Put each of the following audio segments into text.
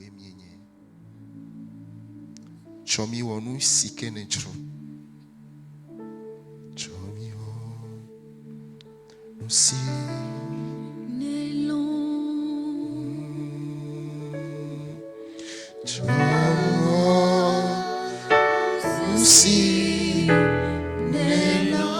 Wòe míenye. Tsɔ mí wɔ nu si ke nèdzro. Tsɔ mí wɔ nu si Nèlɔ̃. Tsɔ mí wɔ nu si Nèlɔ̃.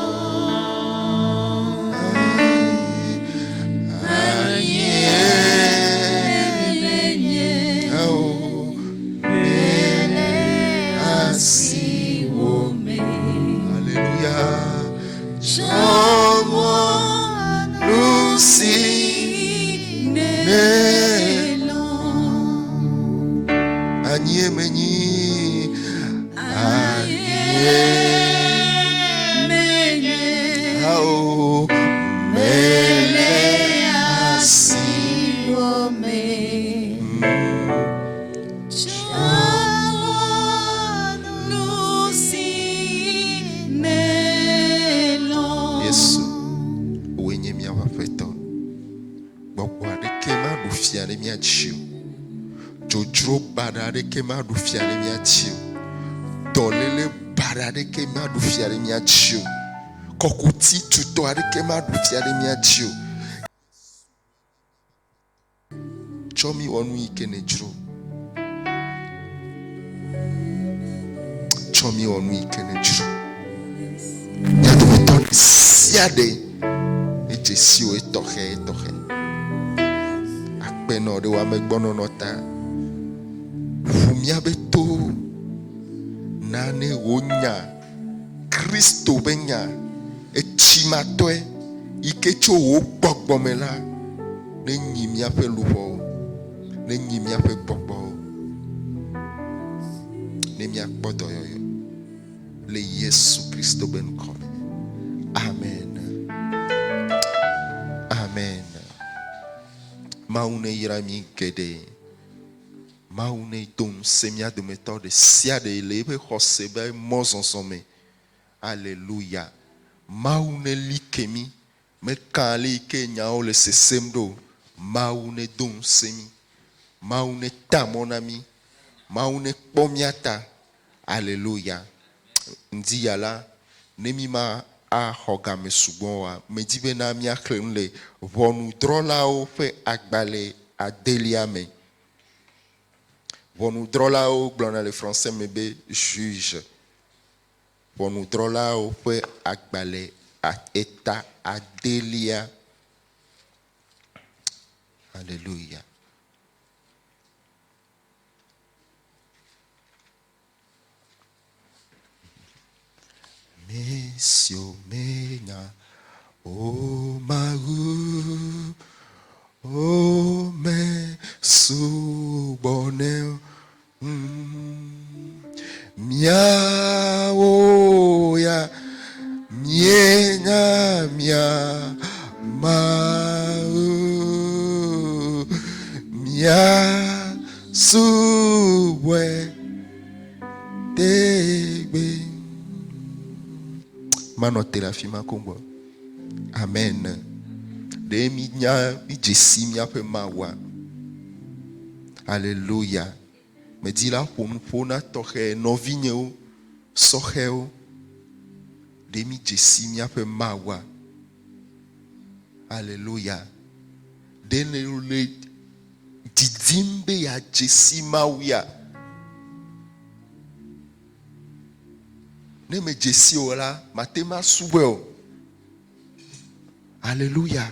Alléluia. Tsɔ nu si nèlɔ̃. Anyie menyi, anyie ao mele asiwò me. Yesu, wòe nye míaƒe Aƒetɔ. Gbɔgbɔ aɖeke maɖu fia ɖe mía dzi o. Dzodzro baɖa aɖeke maɖu fia ɖe mía dzi o. Dɔléle baɖa aɖeke maɖu fia ɖe mía dzi o. Kɔkuti tutɔ aɖeke maɖu fia ɖe mía dzi o. Tsɔ mí wɔ nu yi ke nèdzro. Tsɔ mí wɔ nu yi ke nèdzro. Mía dometɔ ɖe sia ɖe nedze si wò etɔxɛ etɔxɛ. Akpe nɔ ɖe wò amegbɔnɔnɔ ta. Ʋu míaƒe towo na ne wò nya, Kristo ƒe nya etsimatɔe yi ke tso wò gbɔgbɔ me la nenyi míaƒe luʋɔwo, nenyi míaƒe gbɔgbɔwo, ne míakpɔ dɔyɔyɔ le Yesu Kristo be ŋkɔ me. Amen. Amen. Mawu neyra mí geɖe. Mawu nedo ŋusẽ mía dometɔ ɖe sia ɖe le eƒe xɔse be mɔzɔzɔ me. Aleluya. Mawu neli ke mí. Meka ale yi ke nyawo le sesem ɖo o. Mawu nedo ŋusẽ mí. Mawu neta mɔ na mí. Mawu nekpɔ mía ta. Aleluya. Ŋdi ya la, ne mí ma axɔ game sugbɔ oa, medi be na míaxlẽ nu le Ʋɔnudrɔ̃lawo ƒe agbalẽ adelia me. Ʋɔnudrɔ̃lawo gblɔna le français me be juge. Ʋɔnudrɔ̃lawo ƒe agbalẽ eta adelia. Alléluia. Mesiwo menya o Mawu, o mesugbɔnɛ o. Miawo ya mienya mia Mawu, mia subɔe tegbe. Manɔ te le afi ma koŋ gbɔ. Amen. Ɖe minya midze si miaƒe Mawua? Aleluya. Medi la ƒo nuƒo na tɔxɛ nɔvinyewo, sɔhɛwo. Ɖe midze si míaƒe Mawua? Aleluya. Ɖe nèle didim be yeadze si Mawu ya? Ne medze si o la, mate ŋu asubɔe o. Aleluya.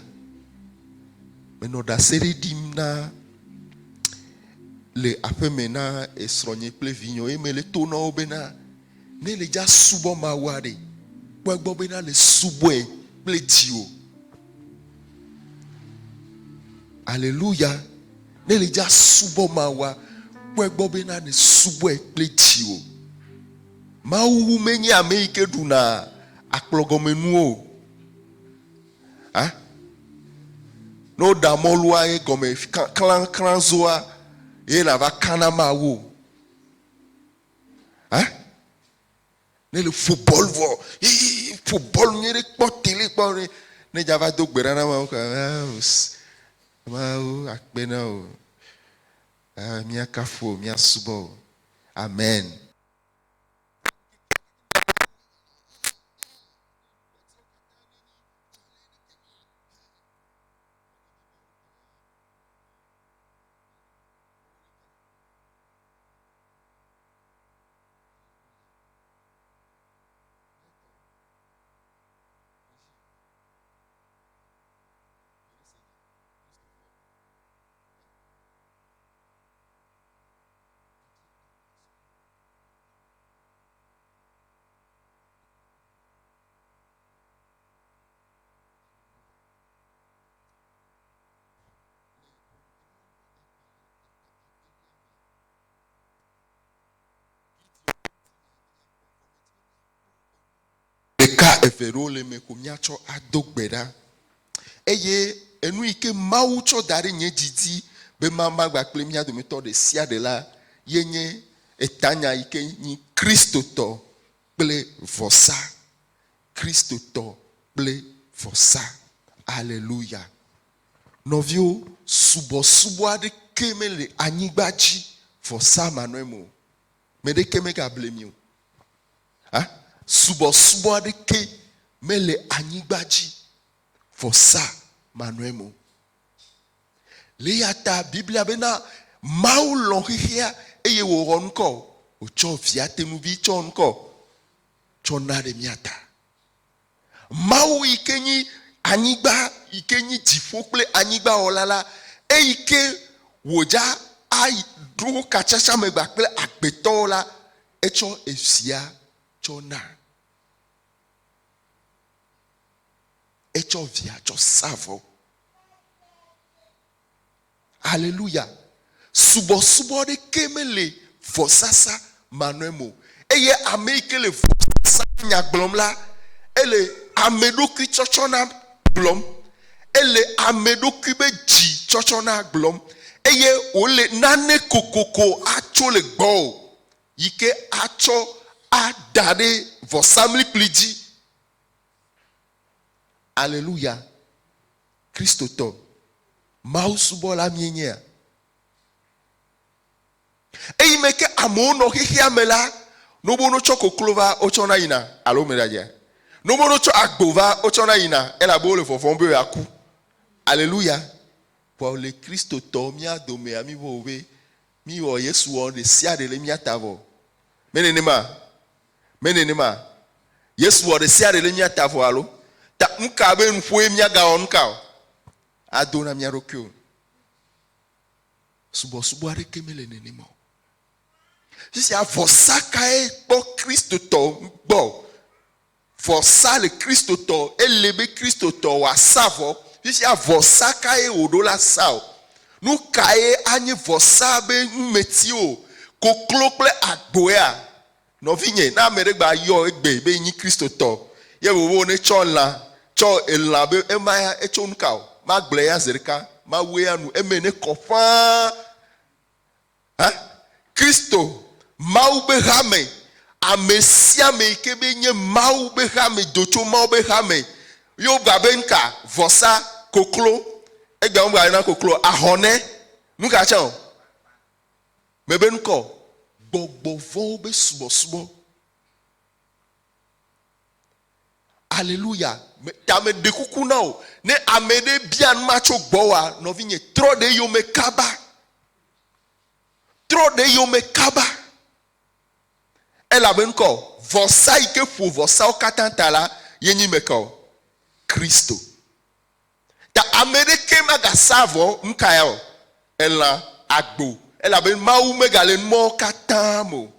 Menɔ ɖase ɖe ɖim na le aƒeme na esrɔ̃nye kple vinyewo eye mele to na wo bena ne le dza subɔ Mawua ɖe, kpɔ egbɔ bena le subɔe kple dziwò. Aleluya. Ne le dza subɔ Mawua, kpɔ egbɔ bena ne subɔe kple dziwò. Mawu menye ame yi ke ɖuna akplɔgɔmenuwo o. A? Ne woɖa mɔlua ye gɔme klãklãzoa ye nàva ka na Mawu o. A? Ne le ƒo bɔl vɔ, ii ƒo bɔl nyuie ɖe kpɔ tele kpɔ ɖe, ne dza va do gbe ɖa na Mawu ka, Mawu akpe na wò. Eh, míakafu wò, míasubɔ wò. Amen. Ɖeka eve ɖewo le eme ko míatsɔ ado gbe ɖa. Eye enu yi ke Mawu tsɔ da ɖe nye dzi dzi be mama gba kple mía dometɔ ɖe sia ɖe la ye nye etanya yi ke nyi Kristotɔ kple vɔsa. Kristotɔ kple vɔsa. Aleluya. Nɔviwo, subɔsubɔ aɖeke mele anyigba dzi vɔsa manɔ eme o. Ame ɖeke megable mi o. Ha? Subɔsubɔ aɖeke mele anyigba dzi vɔsa manɔ eme o. Le eya ta Biblia bena Mawu lɔ̃ xexea eye wòwɔ ŋkɔ wòtsɔ via tenuvi tsɔ ŋkɔ tsɔ na ɖe mía ta. Mawu yi ke nyi anyigba yi ke nyi dziƒo kple anyigba wɔla la, eyi ke wòdza aɖo katsatsa me gba kple agbetɔwo la, etsɔ evia tsɔ na. Etsɔ via tsɔ sa vɔ. Aleluya. Subɔsubɔ ɖeke mele vɔsasa manɔe me o. Eye ame yi ke le vɔsasa nya gblɔm la, ele ame ɖokui tsɔtsɔ na gblɔm. Ele ame ɖokui be dzi tsɔtsɔ na gblɔm. Eye wòle nane kokoko atso le gbɔwò yi ke atsɔ ada ɖe vɔsamlikpui dzi. Aleluya. Kristotɔ, Mawu subɔla míenyea? Eyi me ke amewo nɔ xexea me la, ne wobe wotsɔ koklo va, wotsɔna yina alo me ɖadzea? Ne wobe wotsɔ agbo va, wotsɔna yina elabe wole vɔvɔ̃m be yewoaku. Aleluya. Vɔ le Kristotɔ mía domea, mí vɔ be míwɔ Yesu wɔ ɖe sia ɖe le mía ta vɔ. Me nenema? Me nenema? Yesu wɔ ɖe sia ɖe le mía ta vɔ alo? Ta nuka be nuƒoe míagawɔ nuka o? Ado na mía ɖokui o. Subɔsubɔ aɖeke mele nenema o. Fifia vɔsa kae kpɔ Kristotɔ gbɔ? Vɔsa le Kristotɔ, ele be Kristotɔ wòasa vɔ. Fifia vɔsa kae wòɖo la sa o? Nu kae anye vɔsa be numeti o? Koklo kple agboea? Nɔvinye, ne ame ɖe gba yɔ egbe be nyi Kristotɔ, ye wòwɔ ne tsɔ lã, tsɔ elã be ema ya etso nuka o? Magblɔe ya zeɖeka, mawu ya nu eme ne kɔ ƒãa. Ha? Kristo, Mawu be hame, ame sia ame yi ke be nye Mawu be hame, do tso Mawu be hame, ye wogba be nuka? Vɔsa, koklo, egbea wogba yɔna koklo, ahɔne, nuka tsɛ o? Mebe nukɔ? Gbɔgbɔ vɔ̃wo be subɔsubɔ. Aleluya. Ta meɖe kuku na wò, ne ame ɖe bia nu ma tso gbɔwòa, nɔvinye, trɔ ɖe eyome kaba. Trɔ ɖe eyome kaba. Elabe ŋkɔ, vɔsa yi ke ƒo vɔsawo katã ta la, ye nyi meka o? Kristo. Ta ame ɖeke magasa vɔ nuka ya o? Elã, agbo, elabe Mawu megale numɔwo katã me o.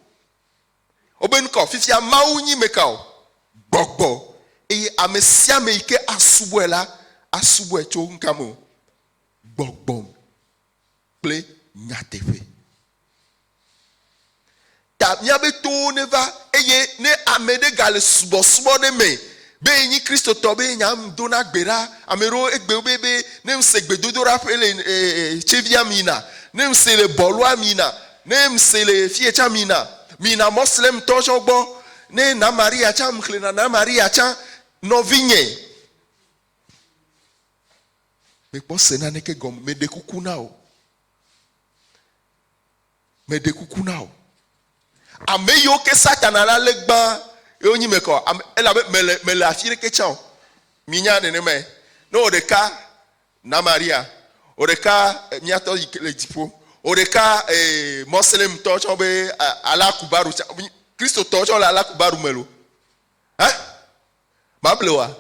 Wobe ŋkɔ, fifia Mawu nyi meka o? Gbɔgbɔ. Eye ame sia ame yi ke asubɔe la, asubɔe tso nuka me o? Gbɔgbɔ kple nyateƒe. Ta míabe towo neva, eye ne ame ɖe gale subɔsubɔ ɖe me be yenyi Kristotɔ be nya dona gbe ɖa, ame ɖewo egbe be be ne ŋse gbedodoɖa ƒe le tsevia mina, ne ŋse le bɔlua mina, ne ŋse le fie tsã mina, mina mɔslemtɔ tsɔ gbɔ, ne na Maria tsã ŋxlena na Maria tsã, nɔvinye, mekpɔ se naneke gɔme, meɖe kuku na wò. Meɖe kuku na wò. Ame yiwo ke Satana la lé gbã ye wonyi me kɔ. Ame, elabe mele, mele afi ɖeke tsã o. Minya nenemae. Ne wò ɖeka na Maria, wò ɖeka eh, mía tɔ yi ke le dziƒo, wò ɖeka eh, Mɔslemtɔ tsɔ be eh, Ala Kubaru tsã, Kristotɔ tsɔ le Ala Kubaru me lo. Hã? Mable oa?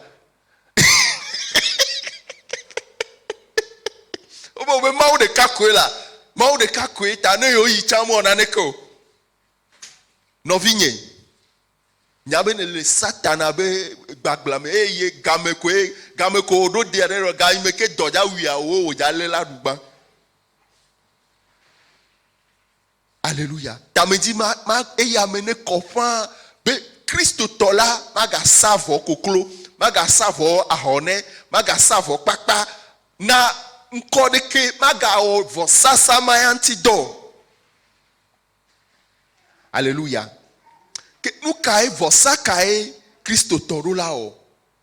Wobe wobe Mawu ɖeka koe la, Mawu ɖeka koe ta ne yewo yi tsã mewɔ naneke o. Nɔvinye, nya be nèle Satana be gbagblã me eye game koe game ko wòɖo dea ɖe ga yi me ke dɔ dza wuia wo wòdza lé la ɖu gbã. Aleluya. Tamedzi ma, ma, eya me ne kɔ ƒãa be Kristotɔ la magasa vɔ koklo, magasa vɔ ahɔnɛ, magasa vɔ kpakpa na ŋkɔ ɖeke, magawɔ vɔsasa ma ya ŋuti dɔ o. Aleluya. Ke nu kae vɔsa kae Kristotɔ ɖo la wɔ?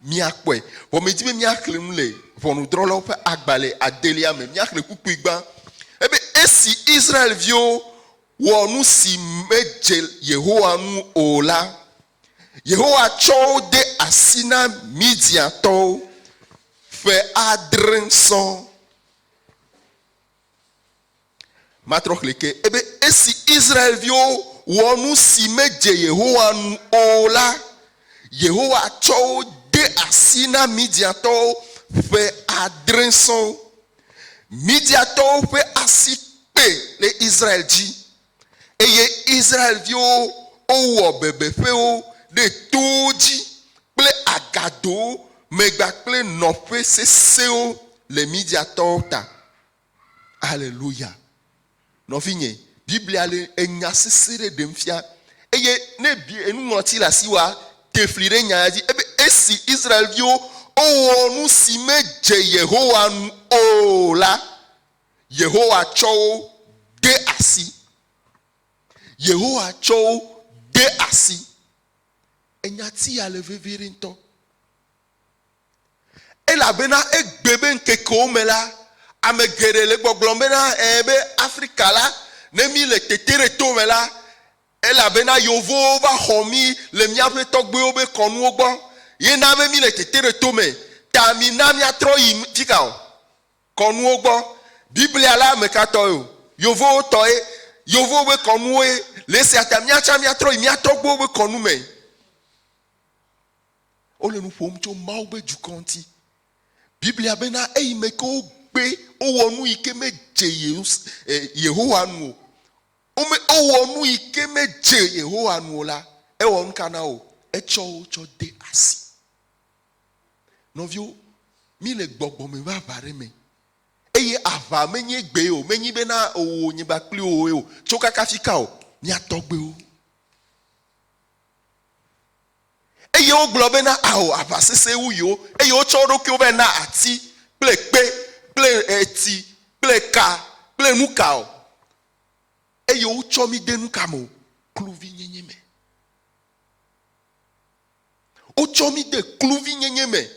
Míakpɔe. Vɔ medi be míaxlẽ nu le Ʋɔnudrɔ̃lawo ƒe agbalẽ adelia me. Míaxlẽ kpukpui gbã. Ebe esi Israel-viwo wɔ nu si medze Yehowa ŋu o la, Yehowa tsɔ wo de asi na Midiantɔwo ƒe adre sɔŋ. Matrɔ xlẽ ke. Ebe esi Israel-viwo wɔ nu si medze Yehowa ŋu o la, Yehowa tsɔ wo de asi na Midiantɔwo ƒe adre sɔŋ. Midiantɔwo ƒe asi kpe le Israel dzi, eye Israel-viwo wowɔ bebeƒewo ɖe towo dzi kple agadowo me kpakple nɔƒe sesẽwo le Midiantɔwo ta. Aleluya. Nɔvinye, Biblia le enya sesẽ ɖe ɖem fia. Eye ne bi enuŋlɔti le asiwòa, te fli ɖe nya ya dzi. Ebe esi Israel-viwo wowɔ nu si medze Yehowa ŋu o la, Yehowa tsɔ wo de asi. Yehowa tsɔ wo de asi. Enyati ya le vevie ɖe ŋutɔ. Elabena egbe be ŋkekewo me la, ame geɖe le gbɔgblɔm bena, ɛ̃, be Afrika la, ne mí le tete ɖe to me la, elabena yevowo va xɔ mí le míaƒe tɔgbuiwo be kɔnuwo gbɔ, ye na be mí le tete ɖe to me, ta mina míatrɔ yi fika o? Kɔnuwo gbɔ. Biblia la ame ka tɔe o? Yevowo tɔe. Yevowo be kɔnuwoe. Le esia ta míatsã míatrɔ yi mía tɔgbuiwo be kɔnu me. Wole nu ƒom tso Mawu ƒe dukɔ ŋuti. Biblia bena eyime ke wogbe wowɔ nu yi ke medze Yehowa nu o, wome wowɔ nu yi ke medze Yehowa nu o la, ewɔ nu ka na wo? Etsɔ wo tsɔ de asi. Nɔviwo, mi le gbɔgbɔme ƒe aʋa ɖe me. Eye aʋa menye gbee o, menyi bena owò nyigba kpli woe o, tso kaka fika o, mía tɔgbuiwo. Eye wogblɔ bena, Ao, aʋa sesẽ wu yewo. Eye wotsɔ wo ɖokuiwo vɛ na ati kple kpe kple eti kple ka kple nuka o. Eye wotsɔ mí de nuka me o? Kluvinyenye me. Wotsɔ mí de kluvinyenye me.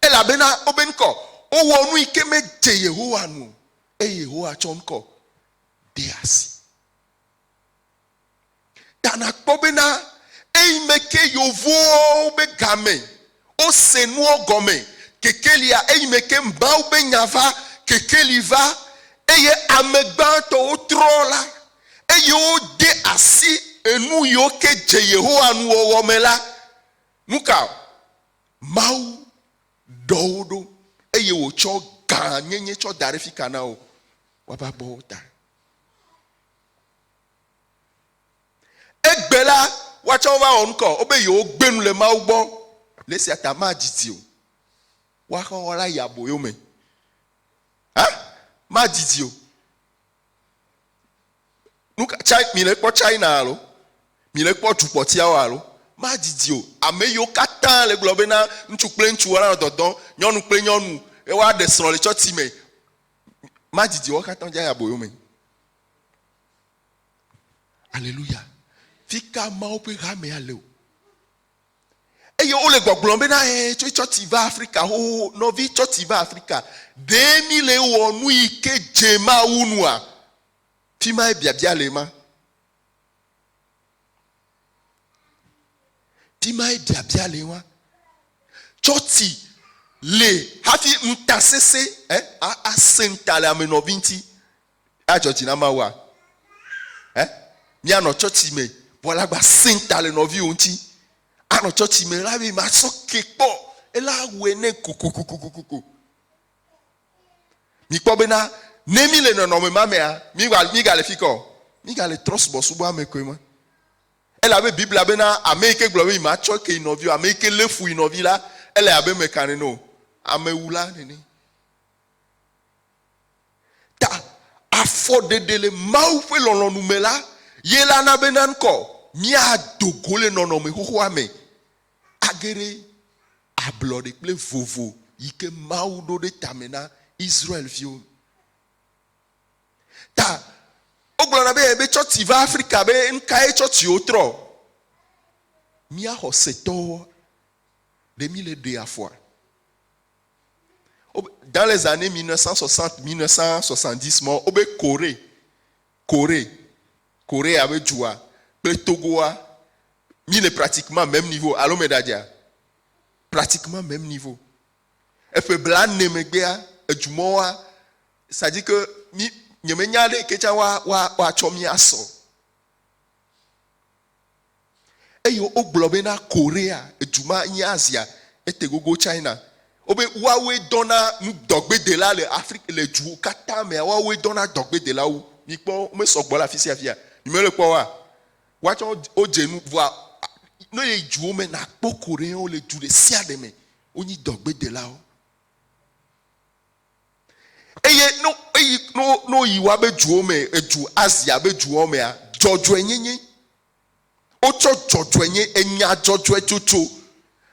Elabena wobe ŋkɔ, wowɔ nu yi ke medze Yehowa nu o, eye Yehowa tsɔ ŋkɔ de asi. Ta nakpɔ bena eyime ke yevowo be game wose nuwo gɔme kekelia, eyime ke Mawu be nya va, kekeli va, eye ame gbãtɔwo trɔ la, eye wode asi enu yiwo ke dze Yehowa nuwɔwɔ me la, nuka? Mawu ɖɔ wo ɖo eye wòtsɔ gãnyenye tsɔ da ɖe fika na wo, woava gbɔ wo ta. Egbe la, woatsɔ wo va wɔ nukɔ, wobe yewogbe nu le Mawu gbɔ. Le esia ta madidi o, woaxɔ wo la yi aboyo me. Ha? Madidi o. Nuka, China, mi le kpɔ China alo? Mi le kpɔ dukpɔtiawo alo? Madidi o. Ame yiwo katã le gblɔ bena ŋutsu kple ŋutsu woanɔ dɔdɔm, nyɔnu kple nyɔnu, woaɖe srɔ̃ le tsɔtsi me. Madidi o, wo katã wodze ayi aboyo me. Aleluya. Fika Mawu ƒe hamea le o? Eye wole gbɔgblɔm bena, ee, tso tsɔtsi va Afrika xoxoxo. Nɔvi, tsɔtsi va Afrika. Ɖe mi le wɔ nu yi ke dze Mawu nua? Fi mae biabia le ma. Fi mae biabia le ma. Tsɔtsi le hafi ŋutasese eh, ase ŋuta le ame nɔvi ŋuti adzɔ dzi na Mawua? Eh, míanɔ tsɔtsi me vɔ la gba se ŋuta le nɔviwò ŋuti. Anɔ tsɔtsi me la be masɔ ke kpɔ ela wɔe ne kokokokokoko. Mikpɔ bena ne mi le nɔnɔme ma mea, mi wa mi gale fi kɔ, mi gale trɔ subɔsubɔ ame koe ma. Elabe Biblia bena ame yi ke gblɔ be yi ma tsɔ ke yi nɔvi o, ame yi ke lé fu yi nɔvi la, ele abe meka nene o, amewula nene. Ta afɔɖeɖe le Mawu ƒe lɔlɔ̃nu me la, ye la na bena ŋkɔ míado go le nɔnɔme xoxoa me age ɖe ablɔɖe kple vovo yi ke Mawu ɖo ɖe tame na Israel-viwo. Ta wogblɔna be be tsɔtsi va Afrika be nukae tsɔtsiwo trɔ? Mía xɔsetɔwo ɖe mí le ɖe afɔa? Dans les années 1960, 1970 mɔ wobe Corée, Corée, Korea be dua kple Togoa mí le pratiquement même niveau alo me ɖadzea? Pratiquement même niveau. Eƒe blane megbea edumɔwoa, ça dit que mí nyemenya ɖe ke tsã woa woa woatsɔ mí asɔ. Eye wogblɔ bena Korea edu ma nye Asia ete gogo China. Wobe woawoe dɔna nu dɔgbedela le Afrika le duwo katã mea woawoe dɔna dɔgbedela wu. Mikpɔ womesɔ gbɔ le afi sia afia. Mimele kpɔ oa? Woatsɔ wodze nu vɔa ne yi duwo me nakpɔ Koreawo le du ɖe sia ɖe me wonyi dɔgbedelawo. Eye no eyi no no yi woabe duwo me edu Asia be duwo mea dzɔdzɔenyenye Wotsɔ dzɔdzɔenye, enya dzɔdzɔe tsotso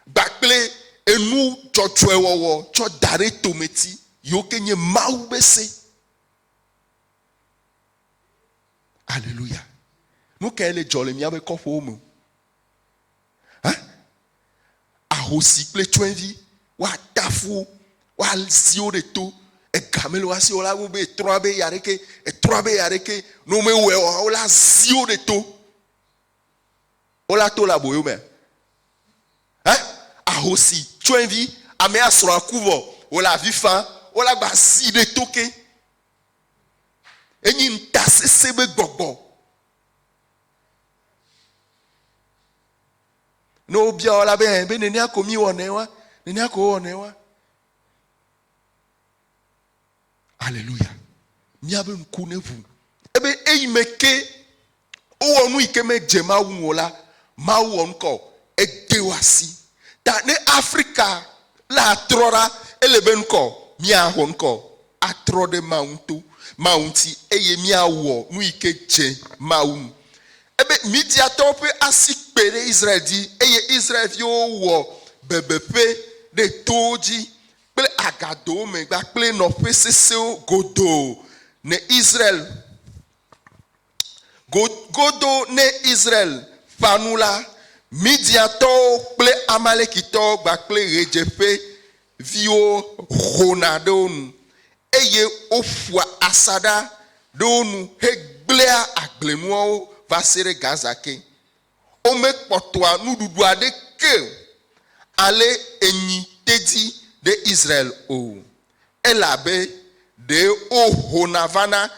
kpakple enu dzɔdzɔe wɔwɔ tsɔ da ɖe tometi yiwo ke nye Mawu ƒe se. Aleluya. Nu kae le dzɔ le míaƒe kɔƒewo me? Hã? Ahosi kple tsyɔ̃evi, woatafu wo, woazi wo ɖe to. Ega mele wo asi o la, wobe etrɔ abe ya ɖeke, etrɔ abe ya ɖeke. Ne womewɔe oa, wola zi wo ɖe to. Wola to le aboyo mea? Hã? Ahosi, tsyɔ̃evi, amea srɔ̃a ku vɔ, wòle avi fam, wola gba zi ɖe to ke. Enyi ŋutasesẽ be gbɔgbɔ. Ne wobia wo la be, be nenea ko mi wɔnɛ wa, nenea ko wowɔnɛ wa. Aleluya. Míabe ŋku ne ʋu. Ebe eyi me ke wowɔ nu yi ke medze Mawu ŋu o la, Mawu wɔ ŋkɔ ede wo asi. Ta ne Afrika la atrɔ ɖa, ele be ŋkɔ míaxɔ ŋkɔ atrɔ ɖe Mawu ŋuto, Mawu ŋuti eye míawɔ nu yi ke dze Mawu ŋu. Ebe Midiatɔwo ƒe asi kpe ɖe Israel dzi eye Israel-viwo wɔ bebeƒe ɖe towo dzi kple agadowo me kpakple nɔƒe sesẽwo godoo ne Israel Go, godo ne Israel ƒa nu la, Midiantɔwo kple Amalekitɔwo kpakple ɣedzeƒe viwo hona ɖe wo nu, eye woƒua asaɖa ɖe wo nu hegblẽa agblenuawo va se ɖe Gaza ke. Womekpɔtɔa nuɖuɖu aɖeke o, ale enyi tedzi ɖe Israel o, elabe ɖe wohona vana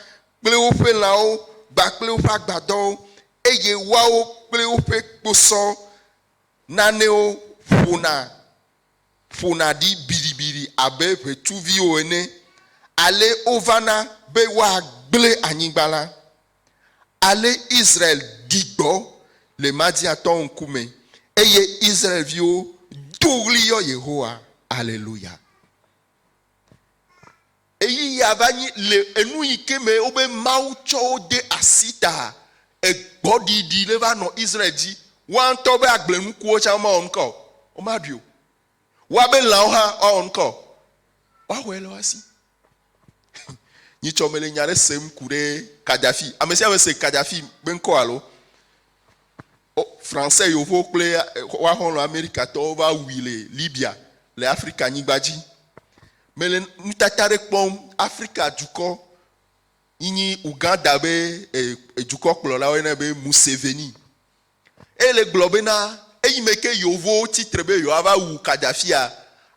kple woƒe lãwo kpakple woƒe agbadɔwo, eye woawo kple woƒe kposɔ nanewo ƒona ƒona ɖi biɖibiɖi abe ʋetsuviwo ene, ale wovana be woagblẽ anyigba la. Ale Israel ɖi gbɔ le Madiatɔwo ŋkume, eye Israel-viwo do ɣli yɔ Yehowa. Aleluya! Ɣeyiɣia va nyi le enu yi ke me wobe Mawu tsɔ wo de asi ta, egbɔɖiɖi ɖe va nɔ Israel dzi. Woa ŋutɔ be agblenukuwo tsã womawɔ nuka o, womaɖui o. Woabe lãwo hã woawɔ nuka o, woaxɔe le wo asi. Nyitsɔ mele nya ɖe sem ku ɖe Kadhafi. Ame sia ame se Kadhafi be ŋkɔ alo? Français yevuwo kple woa xɔlɔ̃ Amerikatɔwo va wui le Libya le Afrika nyigba dzi. Mele nutata ɖe kpɔm Afrika dukɔ. Yi nyi Uganda be edukɔ kplɔlawo yɔnɛ be Museveni. Ele gblɔ bena eyi me ke yevowo tsitre be yewoava wu Kadafia,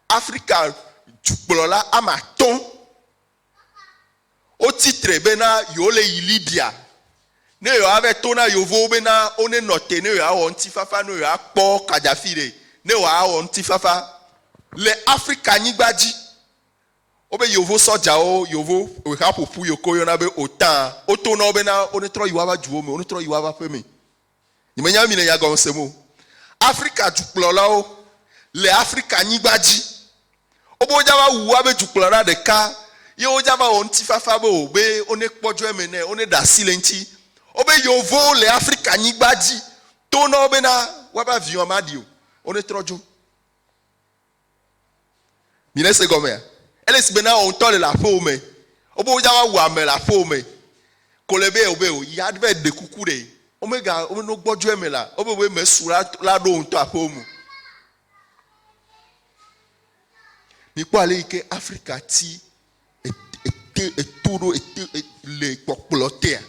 Afrika dukplɔla ame atɔ̃ wotsitre bena yewole yi Libya ne yewoava to na yevowo bena wonenɔ te ne yewoawɔ ŋutifafa ne yewoakpɔ Kadafi ɖe ne wòawɔ ŋutifafa le Afrika nyigba dzi. Wobe yevo sɔdzawo, yevo haƒoƒu yiwo ke woyɔna be OTAN, woto na wo bena wonetrɔ yi woava duwo me, wonetrɔ yi woava ƒe me. Nyemenya be mi le nya gɔme sem o. Afrika dukplɔlawo le Afrika nyigba dzi. Wobe wodza va wu woabe dukplɔla ɖeka ye wodza va wɔ ŋutifafa be o be wone kpɔdzɔ eme nɛ, wone ɖe asi le eŋuti. Wobe yevowo le Afrika nyigba dzi to na wo bena woava avion maɖi o, wone trɔ dzo. Mi le se gɔmea? Ele si be na wò ŋutɔ le le aƒewò me. Wobe wodza va wu ame le aƒewò me. Ko le be wobe o ya va ɖe kuku ɖe. Womega wome no gbɔdzɔe me la, wobe be mesu la la ɖo wò ŋutɔ aƒewò me. Mikpɔ ale yi ke Afrika ti ete eto ɖo ete le kpɔkplɔ tea.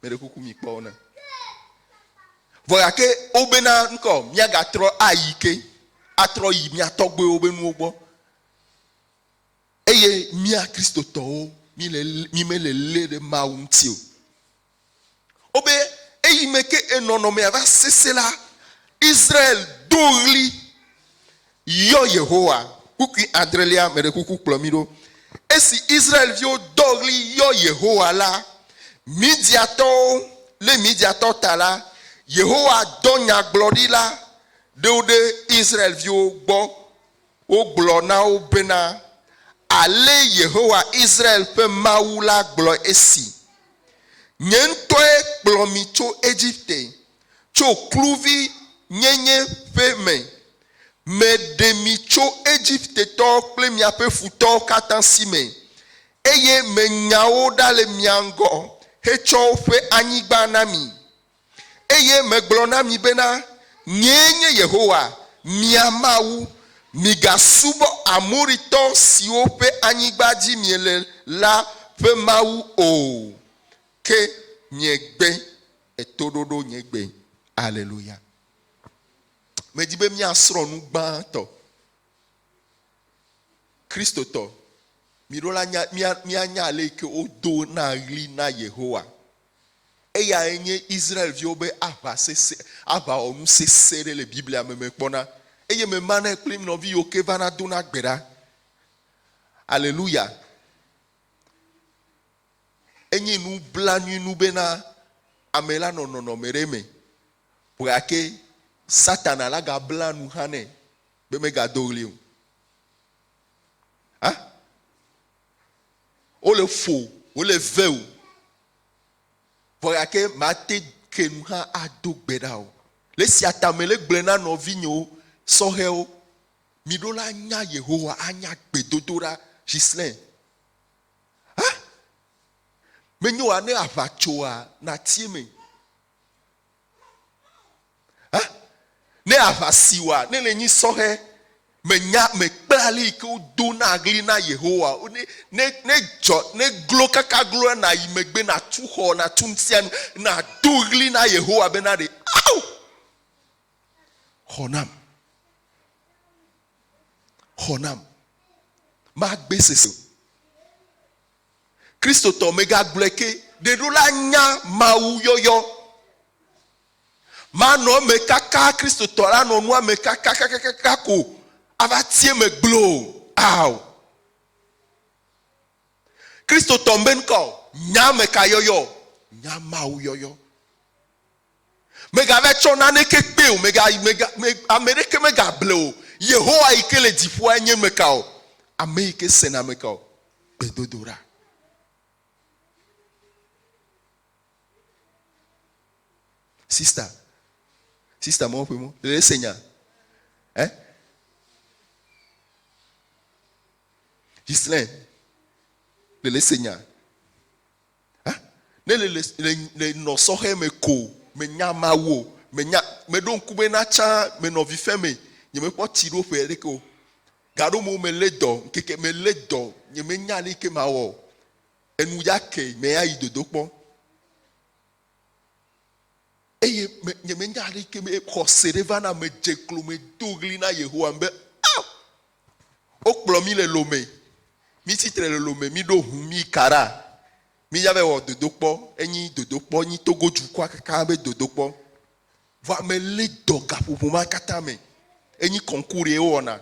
Meɖe kuku mi kpɔ wo na. Vɔ gake wobena ŋkɔ míagatrɔ ayi ke, atrɔ yi mía tɔgbuiwo be nuwo gbɔ. Eye mía Kristotɔwo míle mímele lé ɖe Mawu ŋuti o. Wobe eyi me ke enɔnɔmea va sesẽ la, Israel do ɣli yɔ Yehowa. Kpukpui adrelia, meɖe kuku kplɔ mí ɖo. Esi Israel-viwo do ɣli yɔ Yehowa la, Midiatɔwo lé Midiatɔ ta la, Yehowa dɔ nyagblɔɖila ɖewo ɖe Israel-viwo gbɔ wogblɔ na wo bena, Ale Yehowa Israel ƒe Mawu la gblɔ esi, Nye ŋutɔe kplɔ mi tso Egipte, tso kluvinyenye ƒe me. Meɖe mi tso Egiptetɔwo kple miaƒe futɔwo katã si me, eye menya wo ɖa le mia ŋgɔ hetsɔ woƒe anyigba na mi. Eye megblɔ na mi bena, Nyee nye Yehowa, mia Mawu, migasubɔ Amoritɔ siwo ƒe anyigba dzi miele la ƒe mawu o, ke miegbe etoɖoɖo nye gbe. Aleluya. Medi be míasrɔ̃ nu gbãtɔ. Kristotɔ, miɖo la nya, mía, míanya ale yi ke wodo na ɣli na Yehowa. Eyae nye Israel-viwo be aʋa sesẽ, aʋawɔnu sesẽ ɖe le Biblia me mekpɔna. Eye memanɛ kple nɔvi yiwo ke vana dona gbe ɖa. Aleluya. Enye nublanuinu bena ame la nɔ nɔnɔme ɖe me, gake Satana la gabla nu hã nɛ be megado ɣli o. Ha? Wole ƒo, wole ve o. Vɔ gake mate ke nu hã ado gbe ɖa o. Le esia ta mele gblɔe na nɔvinyewo, sɔhɛwo, miɖo la nya Yehowa, anya gbedodoɖa. Ghislain, Ha? Menye oa ne aʋa tsoa, nàti eme. Ha? Ne aʋa si oa, ne le nyi sɔhɛ, menya, mekpla ale yi ke wodona ɣli na Yehowa. Ne, ne, ne dzɔ, ne glo kaka glo la, nàyi megbe, nàtu xɔ, nàtu nu sia nu, nàdo ɣli na Yehowa bena ɖe, ao! Xɔ nam. Xɔ nam. Magbe sese o. Kristotɔ megagblɔe ke, ɖeɖo la nya Mawu yɔyɔ. Manɔ eme kaka Kristotɔ la nɔ nua me kakakakaka ko ava ti eme gbloo. Ao. Kristotɔ mbe ŋkɔ nya ame ka yɔyɔ? Nya Mawu yɔyɔ. Mègava tsɔ naneke kpee o, mèga, mèga, me, ame ɖeke megable o. Yehowa yi ke le dziƒoa nye ame ka o? Ame yi ke sena ame ka o? Gbedodoɖa. Sista, sista mɔ ƒe mɔ, le ese nya. Eh? Gislain, le ese nya. Ne le le le le nɔ sɔhɛ me ko menya Mawu o, menya meɖo ŋku be na tsã menɔ vifɛ me, nyemekpɔ tsi ɖo ƒe ɖeke o. Gaɖomewo melé dɔ, ŋkeke melé dɔ, nyemenya ale yi ke mawɔ o. Enu ya ke meya yi dodokpɔ. Eye me, nyemenya ale yi ke me xɔse ɖe va na medze klo medo ɣli na Yehowa be, Ao! Wokplɔ mí le Lome. Mí tsitre le Lome, mí ɖo ʋu mí yi Kara. Mí ya va wɔ dodokpɔ, enyi dodokpɔ, enyi Togo dukɔa kaka be dodokpɔ. Vɔa melé dɔ gaƒoƒo ma katã me. Enyi kɔnkurie wowɔna.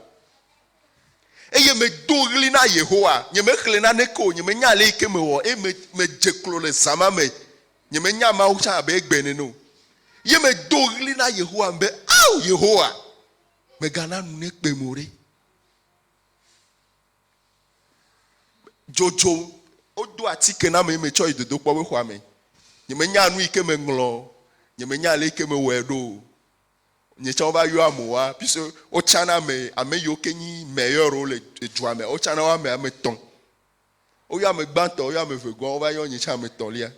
Eye medo ɣli na Yehowa. Nyemexlẽ naneke o, nyemenya ale yi ke mewɔ eye me, medze klo le zã ma me. Nyemenya Mawu tsã abe egbe ene o. Ye medo ɣli na Yehowa be, Ao, Yehowa, mègana nu nekpem o ɖe. Dzodzo, wodo atike nam eye metsɔ yi dodokpɔ be xɔa me. Nyemenya nu yi ke meŋlɔ o, nyemenya ale yi ke mewɔe ɖo o. Nye tsã wova yɔ amewoa, puisque wotsana ame, ame yiwo ke nyi meilleur-wo le edua me, wotsana wo ame ame etɔ̃. Woyɔ ame gbãtɔ, woyɔ ame evegɔa, wova yɔ nye tsã ame etɔ̃lia.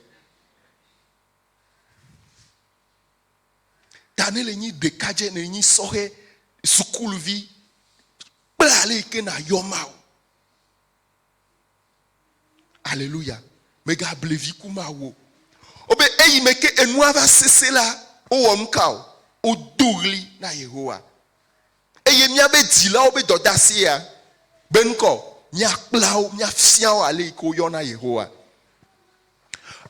Ta ne le nyi ɖekadze, ne nyi sɔhɛ, sukuluvi, kple ale yi ke nàyɔ Mawu. Aleluya. Mègable vi ku Mawu o. Wobe eyi me ke enua va sesẽ la, wowɔ nu ka o? Wodo ɣli na Yehowa. Eye míabe dzilawo be dɔdeasi ya be ŋkɔ, míakpla wo, míafia wo ale yi ke woyɔna Yehowa.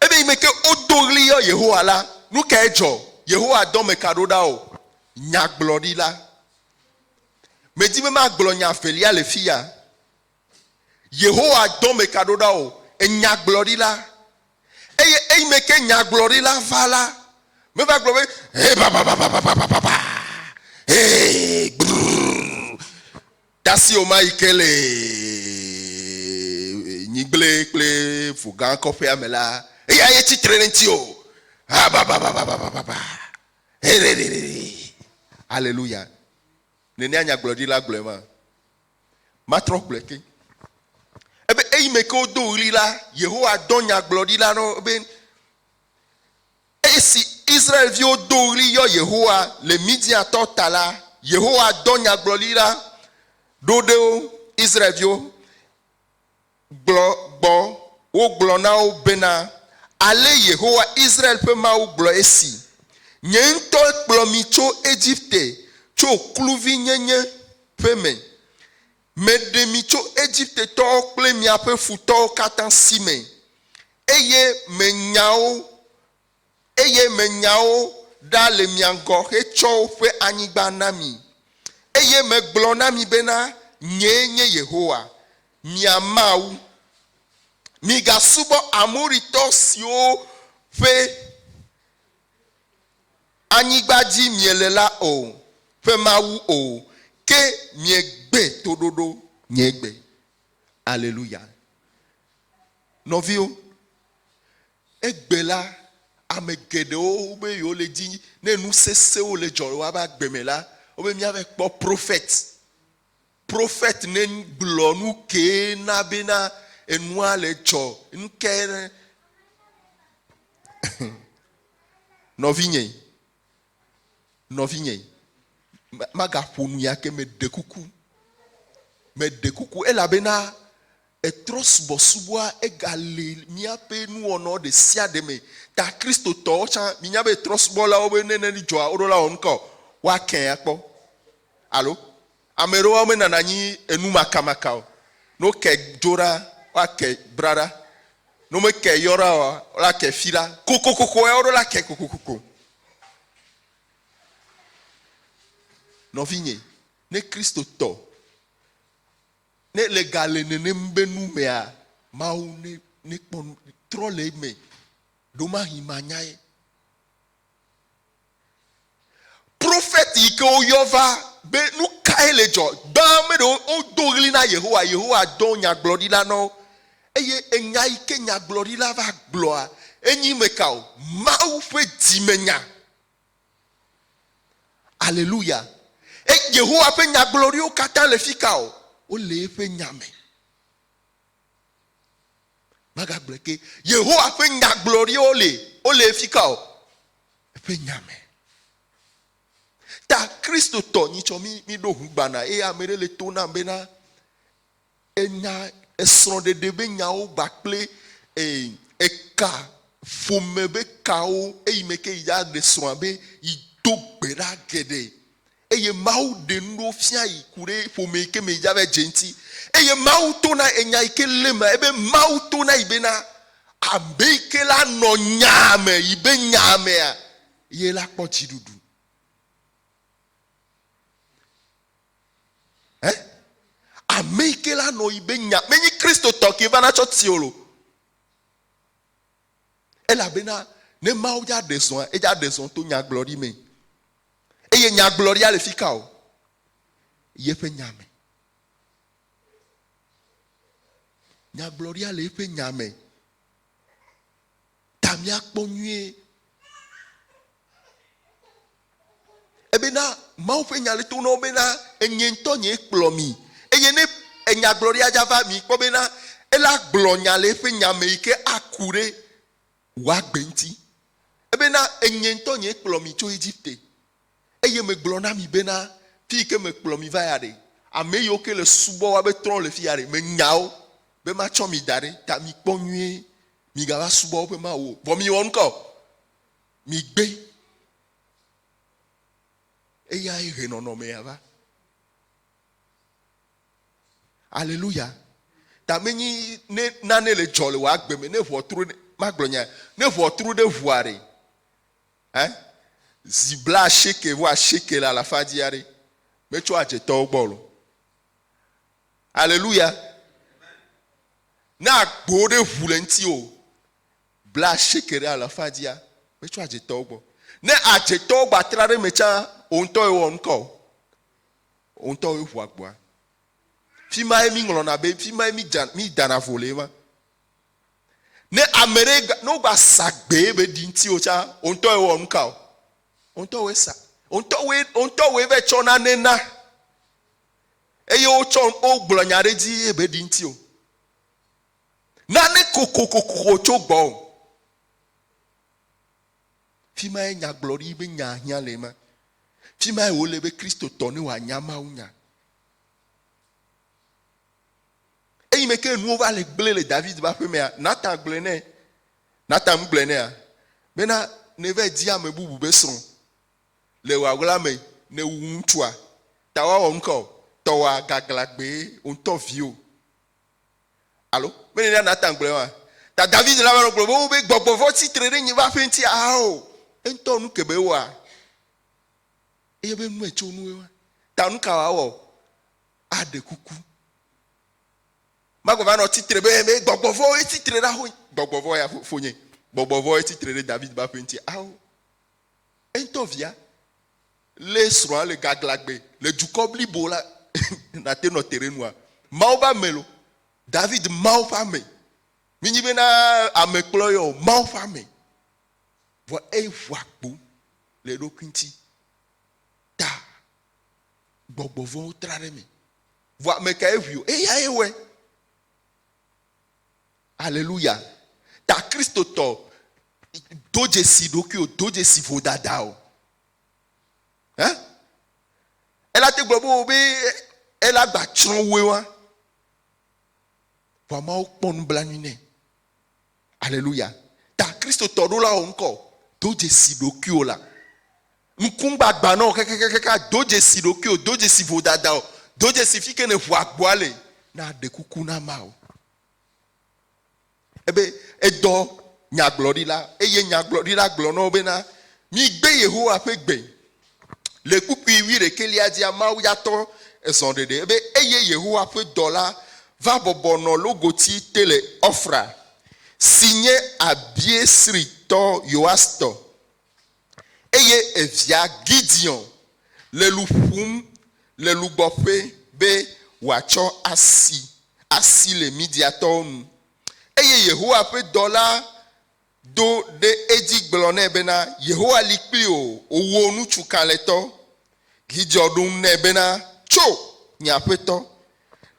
Ebe yi me ke wodo ɣli yɔ Yehowa la, nu kae dzɔ? Yehowa dɔ meka ɖo ɖa o? Nyagblɔɖila. Medi be magblɔ nya velia le fiya. Yehowa dɔ meka ɖo ɖa o? Enyagblɔɖila. Eye eyime ke nyagblɔɖila va la, meva gblɔ be, He bababababababa, he gbrrr, tasi o ma yi ke le nyigble kple vogã kɔƒea me la, eya ye tsitre ɖe ŋuti o. Ha babababababa, he rererere. Aleluya. Nenea nyagblɔɖila gblɔe ma. Matrɔ gblɔe ke. Ebe eyime ke wodo ɣli la, Yehowa dɔ nyagblɔɖila na wo be, Esi Israel-viwo do ɣli yɔ Yehowa le Midiantɔ ta la, Yehowa dɔ nyagblɔɖila ɖo ɖe wo, Israel-viwo, gblɔ gbɔ wogblɔ na wo bena, Ale Yehowa, Israel ƒe Mawu gblɔ esi, Nye ŋutɔe kplɔ mi tso Egipte, tso kluvinyenye ƒe me. Meɖe mi tso Egiptetɔwo kple miaƒe futɔwo katã si me, eye menya wo, eye menya wo ɖa le mia ŋgɔ hetsɔ woƒe anyigba na mi. Eye megblɔ na mi bena, Nyee nye Yehowa, mia Mawu. Migasubɔ Amoritɔ siwo ƒe anyigba dzi miele la o ƒe mawu o, ke miegbe toɖoɖo nye gbe. Aleluya. Nɔviwo, Egbe la, ame geɖewo be yewo le dzi ne nu sesẽwo le dzɔ le woabe agbe me la, wobe míave kpɔ prophet. Prophet ne gblɔ nu kee na bena enua le dzɔ, nu ke ne Nɔvinye, nɔvinye, magaƒo nu ya ke meɖe kuku. Meɖe kuku elabena Etrɔ subɔsubɔa egale míaƒe nuwɔnawo ɖe sia ɖe me. Ta Kristotɔwo tsã, minya be trɔsubɔlawo be ne nane dzɔa, woɖo la wɔ nuka o? Woakɛ̃ akpɔ. Alo ame ɖewo womenana anyi enumakamaka o. Ne wokɛ dzo ɖa, woakɛ bra ɖa. Ne womekɛ yɔ ɖa oa, woakɛ fi ɖa. Kokokoko ya woɖo la kɛ kokokoko. Nɔvinye, ne Kristotɔ Ne le ga le nenem be nu mea, Mawu ne ne kpɔ nu trɔ le eme. Ɖomahi manyae. Profet yi ke woyɔ va be nu kae le dzɔ? Gbã ame ɖewo wodo ɣli na Yehowa, Yehowa dɔ nyagblɔɖila na wo. Eye enya yi ke nyagblɔɖila va gblɔa, enyi me ka o? Mawu ƒe dzimenya. Aleluya. E Yehowa ƒe nyagblɔɖiwo katã le fi ka o? Wole eƒe nya me. Magagblɔe ke. Yehowa ƒe nyagblɔɖiwo le, wole fi ka o? Eƒe nya me. Ta Kristotɔ nyitsɔ mi mi ɖo ŋu gbana eye ame ɖe le to nam bena enya esrɔ̃ɖeɖe be nyawo gbakple e eka ƒome be kawo eyi me ke yi dza ɖe srɔ̃a be yi do gbe ɖa geɖe eye Mawu ɖe nu ɖewo fia yi ku ɖe ƒome yi ke me yi dza va dze ŋuti. Eye Mawu to na enya yi ke le mea ebe Mawu to na yi bena ame yi ke la nɔ nyaa me yi be nyaa mea ye la kpɔ dziɖuɖu. Ɛ? Ame yi ke la nɔ yi be nya menyi Kristotɔ ke va na tsɔ ti o lo. Elabena ne Mawu dza ɖe zɔa, edza ɖe zɔ to nyagblɔɖi me. Eye nyagblɔɖia le fika o? Yeƒe nya me. Nyagblɔɖia le eƒe nya me. Ta míakpɔ nyuie. Ebena Mawu ƒe nya le to na wo bena enye ŋutɔ nyee kplɔ mi. Eye ne enyagblɔɖia dza va mi kpɔ bena ela gblɔ nya le eƒe nya me yi ke aku ɖe wò agbe ŋuti. Ebena enye ŋutɔ nyee kplɔ mi tso Egipte. Eye megblɔ na mi bena, fi yi ke mekplɔ mi va ya ɖe, ame yiwo ke le subɔ woabe trɔ̃wo le fi ya ɖe, menya wo be matsɔ mi da ɖe, ta mikpɔ nyuie, migava subɔ woƒe mawuwo o. Vɔ miwɔ nuka o? Migbe. Eyae he nɔnɔmea va. Aleluya. Ta menyi ne nane le dzɔ le wò agbe me, ne ʋɔtru, magblɔ nya, ne ʋɔtru ɖe ʋua ɖe, ɛ, zi blaasieke vɔ asieke le alafa dzi aɖe, metso adzetɔwo gbɔ o. Aleluya. Ne agbo ɖe ʋu le ŋuti o, blaasieke ɖe alafa dzia, metso adzetɔwo gbɔ. Ne adzetɔwo gbatra ɖe eme tsã, wò ŋutɔ ye wɔ nuka o. Wò ŋutɔ ye ʋu agboa. Fi ma ye mi ŋlɔna be, fi ma ye mi dza, mi dana vo le ma. Ne ame ɖe, ne wogba sa gbe be ɖi ŋuti o tsã, wò ŋutɔ ye wɔ nuka o. Wò ŋutɔ woe sa. Wò ŋutɔ woe, wò ŋutɔ woe vɛ tsɔ nane na. Eye wotsɔ, wogblɔ nya ɖe dzi ye be ɖi ŋuti o. Nane kokokoko tso gbɔwò. Fi mae nyagblɔɖi be nya hiã le ema. Fi mae wòle be Kristotɔ ne wòanya Mawu nya. Eyi me ke nuwo va le gblẽ le David ƒe aƒe mea, Natan gblɔe nɛ. Natan gblɔe nɛa bena neva di ame bubu be srɔ̃ le wòaɣla me ne wu ŋutsua. Ta woawɔ nuka o? Tɔwòa gaglagbee wò ŋutɔ viwò. Alo mele na Natan gblɔe oa? Ta David la va nɔ gblɔ be wobe gbɔgbɔ vɔ̃ tsi tre ɖe nye ƒe aƒe ŋuti. Ao, eŋutɔ nu ke be ewɔa, eye be nue tso nue wa. Ta nu ka wòawɔ? Aɖe kuku. Magba va nɔ tsitre be be gbɔgbɔ vɔ̃woe tsi tre ɖe aho gbɔgbɔ vɔ̃ ya fonye. Gbɔgbɔ vɔ̃woe tsi tre ɖe David ƒe aƒe ŋuti. Ao, eŋutɔ via lé srɔ̃a le gaglãgbe le dukɔ blibo la nate nɔ te ɖe nua? Mawu ƒe ame lo. David Mawu ƒe ame. Minyi bena ame kplɔ yɔ o, Mawu ƒe ame. Vɔ eʋu agbo le eɖokui ŋuti. Ta gbɔgbɔ vɔ̃wo tra ɖe eme. Vɔ ame kae ʋui o? Eyae wɔe. Aleluya. Ta Kristotɔ do dzesi ɖokuiwò, do dzesi vodada o. Hã? Ela te gblɔ be wo be ela gba tsrɔ̃ woe wa. Vɔ ameawo kpɔ nublanui nɛ. Aleluya. Ta Kristotɔ ɖolawo ŋkɔ do dzesi ɖokuiwò la. Ŋkugbagba nɔ kakakakaka do dzesi ɖokuiwò, do dzesi vodada o, do dzesi fi ke ne ʋu agboa le na ɖe kuku na Mawu. Ebe edɔ nyagblɔɖila eye nyagblɔɖila gblɔ na wo bena, Migbe Yehowa ƒe gbe. Le kpukpui wuiɖekɛlia dzia, Mawu ya tɔ ezɔ ɖeɖe ebe, Eye Yehowa ƒe dɔla va bɔbɔ nɔ logoti te le Ofra, si nye Abiesritɔ Yoas tɔ. Eye evia Gideon le lu ƒum le lugbɔƒe be wòatsɔ asi asi le Midiatɔwo nu. Eye Yehowa ƒe dɔla do ɖe edzi gblɔ nɛ bena, Yehowa li kpli wò, wò ŋutsu kalẽtɔ. Gideon ɖo ŋu nɛ bena, Tso, nye aƒetɔ!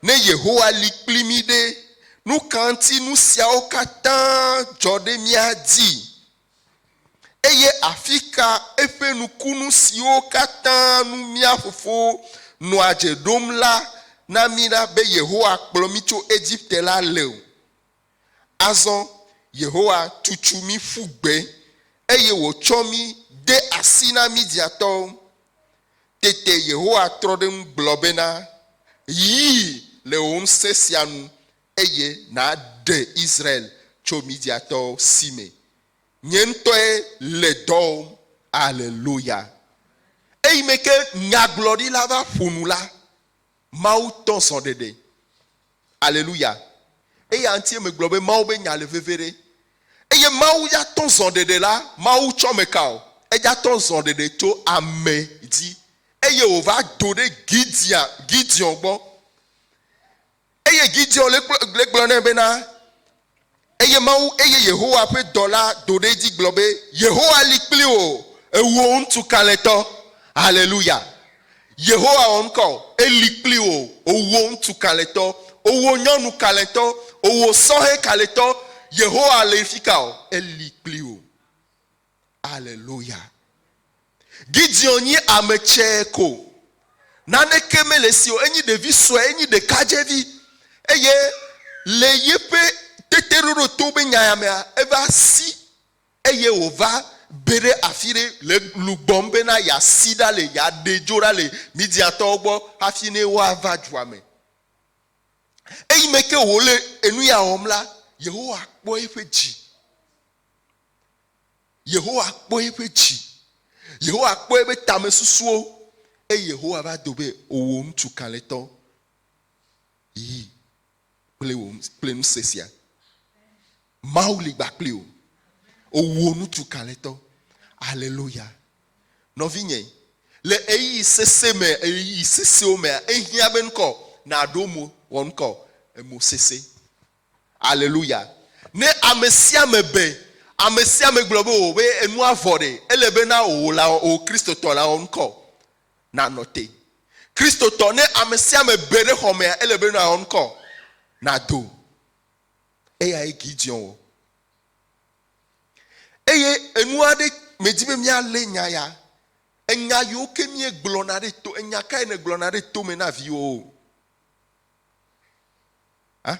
Ne Yehowa li kpli mí ɖe, nu ka ŋuti nu siawo katã dzɔ ɖe mía dzi? Eye afi ka eƒe nukunu siwo katã nu mía fofowo nɔa dze ɖom la na mí ɖa be Yehowa kplɔ mí tso Egipte la le o? Azɔ Yehowa tutu mí ƒu gbe, eye wòtsɔ mí de asi na Midiatɔwo. Tete Yehowa trɔ ɖe eŋu gblɔ bena, Yi le wò ŋusẽ sia nu, eye nàɖe Israel tso Midiatɔwo si me. Nye ŋutɔe le dɔ wɔm. Aleluya. Eyime ke nyagblɔɖila va ƒo nu la, Mawu tɔ zɔɖeɖe. Aleluya. Eya ŋutie megblɔ be Mawu be nya le veve ɖe. Eye Mawu ya tɔ zɔɖeɖe la, Mawu tsɔ me ka o. Eya tɔ zɔɖeɖe tso ame dzi. Eye wòva do ɖe Gideon, Gideon gbɔ. Eye Gideon le gblɔ nɛ bena, Eye Mawu, eye Yehowa ƒe dɔla do ɖe edzi gblɔ be, Yehowa li kpli wò, ewò ŋutsu kalẽtɔ. Haleluya! Yehowa wɔ ŋkɔ, eli kpli wò, owò ŋutsu kalẽtɔ, owò nyɔnu kalẽtɔ, owò sɔhɛ kalẽtɔ. Yehowa le fika o? Eli kpli wò. Aleluya. Gideon nyi ame tsɛ ko. Naneke mele esi o. Enyi ɖevi sue, enyi ɖekadzevi. Eye le yeƒe teteɖoɖo to be nya ya mea, eva si eye wòva be ɖe afi ɖe le lugbɔm bena yeasi ɖa le, yeaɖe dzo ɖa le Midiantɔwo gbɔ hafi ne woava dua me. Eyime ke wòle enu ya wɔm la, Yehowa kpɔ eƒe dzi. Yehowa kpɔ eƒe dzi. Yehowa kpɔ eƒe tamesusuwo. Eye Yehowa va do be, Owò ŋutsu kalẽtɔ, yi kple wò kple ŋusẽ sia. Mawu li gba kpli wò. Owò ŋutsu kalẽtɔ. Aleluya. Nɔvinye, le ɣeyiɣi sesẽ me, ɣeyiɣi sesẽwo mea, ehiã be ŋkɔ nàɖo mo wɔ ŋkɔ emo sesẽ. Aleluya. Ne ame sia ame be, ame sia ame gblɔ be o be enua vɔ ɖe, ele be na wò la wò Kristotɔ la wɔ ŋkɔ nanɔ te. Kristotɔ, ne ame sia ame be ɖe xɔmea, ele be na wɔ ŋkɔ nado. Eyae Gideon wɔ. Eye enu aɖe medi be míalé nya ya. Enya yiwo ke míegblɔna ɖe to, enya kae nègblɔna ɖe tome na viwòwo? Ha?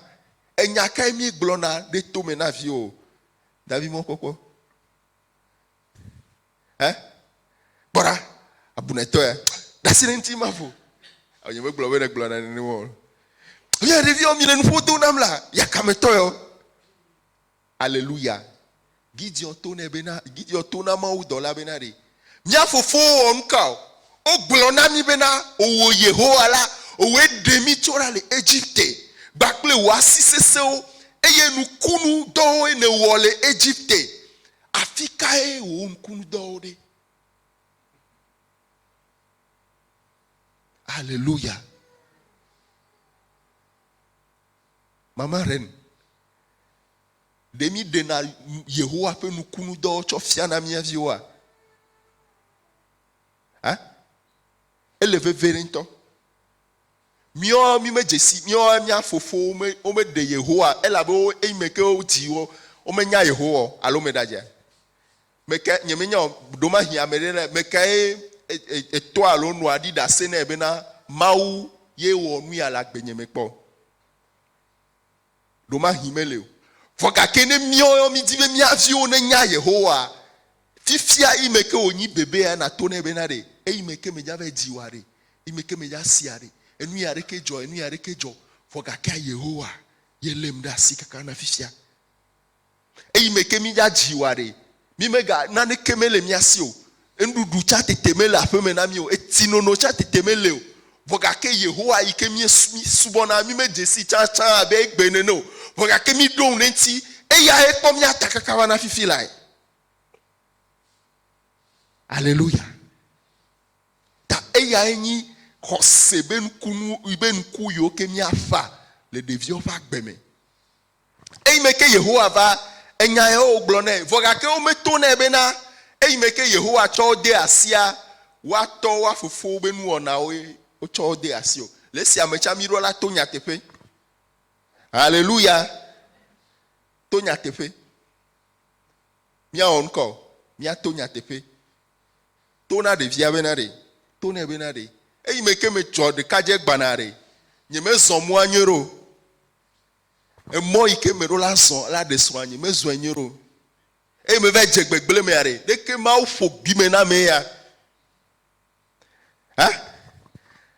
Enya kae míegblɔna ɖe tome na viwò? Davi mɔkpɔkpɔ. Hã? Kpɔ ɖa, abunetɔ ya, ɖe asi ɖe ŋuti maƒo. Nye megblɔ be negblɔna nenema o. Mia ɖeviwo mi le nuƒo do nam la, yakametɔ yɔ. Aleluya. Gideon to nɛ bena, Gideon to na mawudɔla bena ɖe, mía fofowo wɔ nuka o? Wogblɔ na mí bena, Wò Yehowa la, wòe ɖe mí tso ɖa le Egipte, kpakple wò asi sesẽwo, eye nukunudɔwoe nèwɔ le Egipte. Afikae wò nukunudɔwo ɖe? Aleluya. Mama Ren, ɖe míɖena Yehowa ƒe nukunudɔwo tsɔ fiana mía viwoa? Ha? Ele veve ɖe ŋutɔ. Míawo mímedze si, míawo mía fofowo womeɖe Yehowa elabe wo eyime ke wodzi wo, womenya Yehowa o alo meɖadzea? Meke nyemenya o, ɖomahi ame ɖe le mekae etɔa alo nɔa ɖi ɖase nɛ bena Mawu ye wɔ nu ya le agbenye me kpɔ. Ɖomahi mele o. Vɔ gake ne míawo mídi be mía viwo nenya Yehowa, fifia eyime ke wònyi bebea nàto nɛ bena ɖe, eyime ke medza va dzi wòa ɖe, eyime ke medza sia ɖe, enu ya ɖeke dzɔ, enu ya ɖeke dzɔ, vɔ gakea Yehowa ye lém ɖe asi kaka na fifia. Eyime ke mídza dzi wòa ɖe, mí mega, naneke mele mía si o. Nuɖuɖu tsa tete mele aƒeme na mí o. Etsi nono tsa tete mele o. Vɔ gake Yehowa yi ke mí subɔna, mí medze sii tsãtsã abe egbe nene o. Vɔ gake mí ɖo ŋu ɖe eŋuti. Eyae kpɔ mía ta kaka va na fifi lae. Aleluya. Ta eyae nyi xɔse be nukunu, be nuku yiwo ke míaƒã le ɖeviwo ƒe agbe me. Eyime ke Yehowa va, enya yawo wògblɔ nɛ, vɔ gake wometo nɛ bena, eyime ke Yehowa tsɔ wo de asia, woa tɔ woa fofowo be nuwɔnawoe wotsɔ wo de asi o. Le esia me tsã míɖo la to nyateƒe. Haleluya! To nyateƒe. Míawɔ ŋkɔ o. Míato nyateƒe. To na ɖevia bena ɖe, to nɛ bena ɖe, eyi me ke metsɔ ɖekadze gbana ɖe, nyemezɔ mɔa nyuie ɖo o. Emɔ yi ke meɖo la zɔ la ɖe srɔ̃a, nyemezɔe nyuie ɖo o. Eye meva dze gbegblẽ mea ɖe, ɖeke Mawu ƒo gbime na ame ya? Ha?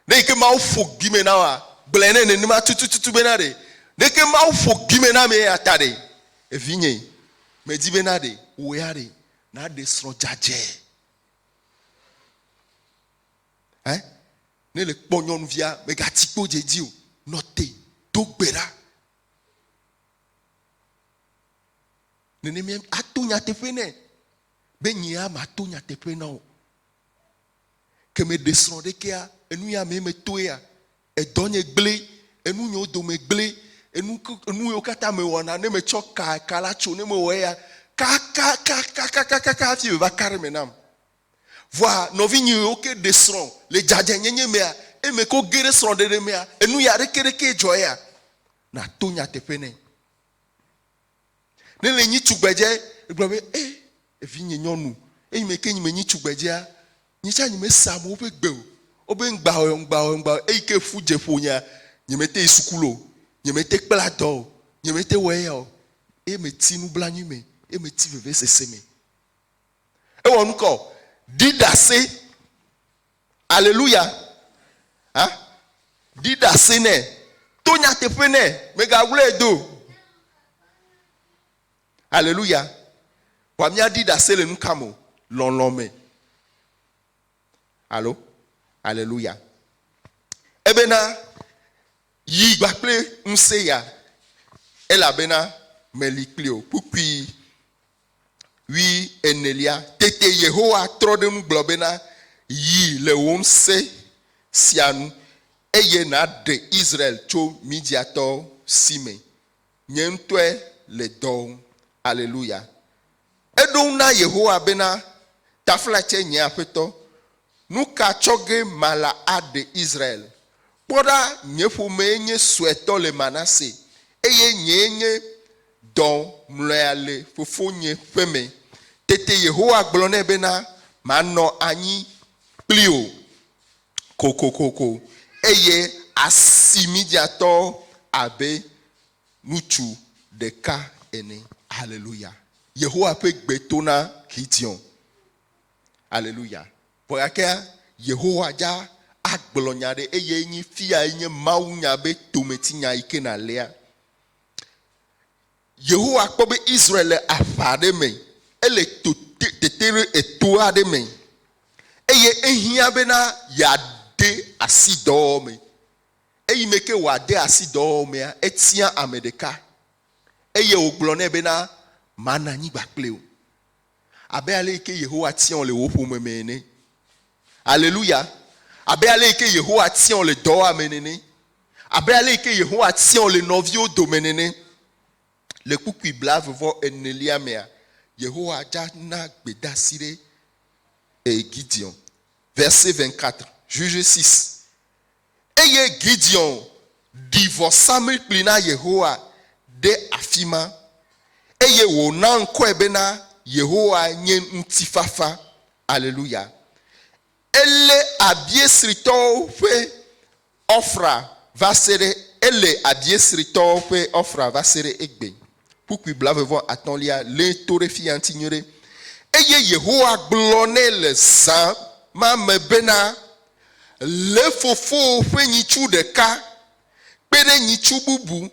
Ne yi ke Mawu ƒo gbime na wa, gblɔe nɛ nenema tutututu bena ɖe, ɖeke Mawu ƒo gbime na ame ya ta ɖe, evinye, medi bena ɖe, wò ya ɖe, naɖe srɔ̃ dzadzɛ. Ɛ? Ne le kpɔ nyɔnuvia, mègati kpo dze edzi o. Nɔ te, do gbe ɖa. Nenemae ato nyateƒe nɛ be nyea mato nyateƒe na wò. Ke meɖe srɔ̃ ɖekea, enu ya mee metoea, edɔ nye gblẽ, enu nyewo dome gblẽ, enu enu yiwo katã mewɔna ne metsɔ ka ka la tso ne mewɔ eya kakakakakakaka hafi wòva ka ɖe eme nam. Vɔa nɔvinye yiwo ke ɖe srɔ̃ le dzadzɛnyenye mea, eme ke woge ɖe srɔ̃ɖeɖe mea, enu ya ɖekeɖekee dzɔ eya. Nàto nyateƒe nɛ. Ne le nyi tugbedze, egblɔ be, E, evinye nyɔnu, eyi me ke nyi menyi tugbedzea, nye tsã nye mese amewo ƒe gbe o. Wobe ŋgba wɔe, ŋgba wɔe, ŋgba wɔe. Eyi ke ƒu dze ƒo nyea, nye mete yi sukulu o, nye mete kpla dɔ o, nye mete wɔ eya o. Eye meti nublanui me, eye meti vevesese me. Ewɔ nu ka o? Ɖi ɖase. Aleluya. Ha? Ɖi ɖase nɛ. To nyateƒe nɛ. Mègaɣlae do o. Aleluya. Vɔa míaɖi ɖase le nu ka me o? Lɔlɔ̃ me. Alo? Aleluya. Ebena, yi kpakple ŋusẽ ya, elabena meli kpli wò. Kpukpui Wui enelia. Tete Yehowa trɔ ɖe eŋu gblɔ bena, Yi le wò ŋusẽ sia nu, eye nàɖe Israel tso Midiatɔwo si me. Nye ŋutɔe le dɔwòm. Aleluya! Eɖo ŋu na Yehowa bena, Taflatse, nye Aƒetɔ, nu ka tsɔ ge mala aɖe Israel? Kpɔ ɖa, nye ƒomee nye suetɔ le Manase, eye nyee nye dɔ mlɔea le fofonye ƒe me. Tete Yehowa gblɔ nɛ bena, Manɔ anyi kpli wò kokokoko, eye àsi Midiatɔwo abe ŋutsu ɖeka ene. Aleluya! Yehowa ƒe gbe to na Gideon. Aleluya! Vɔ gakea, Yehowa dza agblɔ nya ɖe eye nyi fiae nye mawunya be tometinya yi ke nàléa. Yehowa kpɔ be Israel le aʋa aɖe me, ele tete ɖe eto aɖe me eye ehiã bena yeade asi dɔwɔwɔ me. Eyi me ke wòade asi dɔwɔwɔ mea, etia ame ɖeka eye wògblɔ nɛ bena, Mana anyigba kple wò. Abe ale yi ke Yehowa tia wò le wò ƒome me ene. Aleluya! Abe ale yi ke Yehowa tia wò le dɔwɔa me nene. Abe ale yi ke Yehowa tia wò le nɔviwo dome nene. Le kpukpui blaeve vɔ enelia mea, Yehowa dza na gbedasi ɖe e Gideon. Verset 24, Juge 6. Eye Gideon ɖi vɔsamlekpui na Yehowa ɖe afima, eye wòna ŋkɔe bena Yehowa nye ŋutifafa. Aleluya! Elé Abiesritɔwo ƒe Ofra va se ɖe ele Abiesritɔwo ƒe Ofra va se ɖe egbe. Kpukpui blaeve vɔ atɔ̃lia lé to ɖe fiya ŋuti nyuiɖe. Eye Yehowa gblɔ nɛ le zã ma me bena, Lé fofowò ƒe nyitsu ɖeka kpe ɖe nyitsu bubu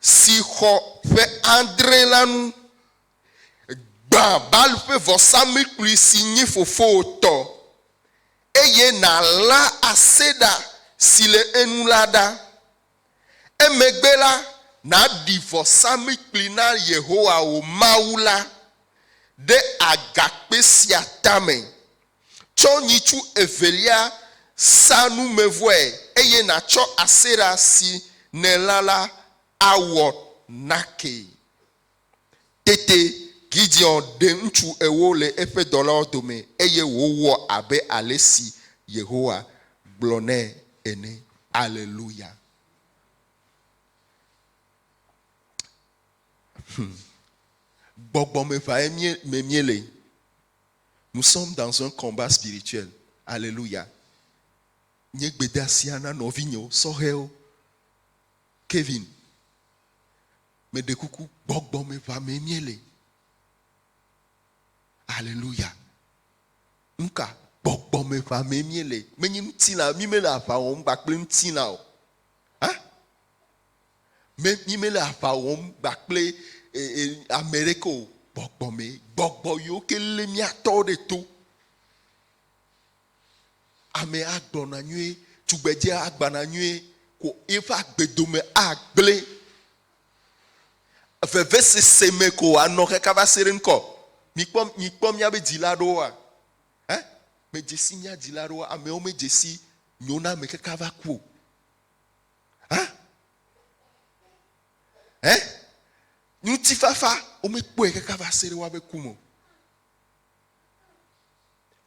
si xɔ ƒe adre la ŋu. Gbã Baal ƒe vɔsamlekpui si nye fofowò tɔ, eye nàlã aseɖa si le enu la ɖa. Emegbe la, nàɖi vɔsamlekpui na Yehowa wò Mawu la ɖe agakpe sia tame. Tsɔ nyitsu evelia sa numevɔe, eye nàtsɔ Asera si nèlã la awɔ nakee. Tete Gideon ɖe ŋutsu ewo le eƒe dɔlawo dome, eye wòwɔ abe ale si Yehowa gblɔ nɛ ene. Aleluya! Hum. Gbɔgbɔmeʋae me míele. Nous sommes dans un combat spirituel. Alléluia. Nye gbedeasia na nɔvinyewo, sɔhɛwo. Kevin, meɖe kuku, gbɔgbɔmeʋa mee míele. Alléluia. Nuka? Gbɔgbɔmeʋa mee míele. Menye ŋutilã, mí mele aʋa wɔm kpakple ŋutilã o. Ha? Me, mí mele aʋa wɔm kpakple e, e, ame ɖeke o. Gbɔgbɔme, gbɔgbɔ yiwo ke lé mía tɔwo ɖe to. Ame agblɔna nyuie, tugbedzea agbana nyuie, ko eƒe agbedome agblẽ. Vevesese me ko wòanɔ kaka va se ɖe ŋkɔ. Mikpɔ, mikpɔ míabe dzila ɖewoa? Ɛ? Medze si mía dzila ɖewoa, amewo medze si nyo na ame kaka va ku o. Hã? Ɛ? Ŋutifafa, womekpɔe kaka va se ɖe woabe ku me o.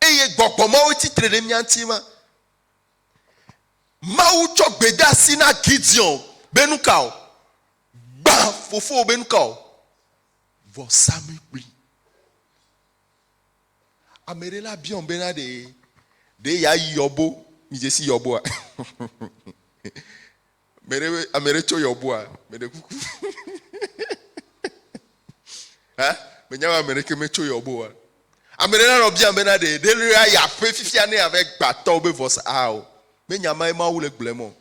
Eye gbɔgbɔ mawo tsitre ɖe mía ŋuti ma. Mawu tsɔ gbedeasi na Gideon be nu ka o? Gbã fofowò be nu ka o? Vɔsamlekpui. Ame ɖe la biɔm bena ɖe ɖe yeayi yɔbo. Midze si yɔboa? Ame ɖe ame ɖe tso yɔboa? Meɖe kuku. Ha? Menya be ame ɖeke metso yɔbo oa. Ame ɖe nanɔ biam bena ɖe ɖe le ayi aƒe fifia ne yeava gba tɔwo be vɔsa ao. Menya mae Mawu le gblɔem o.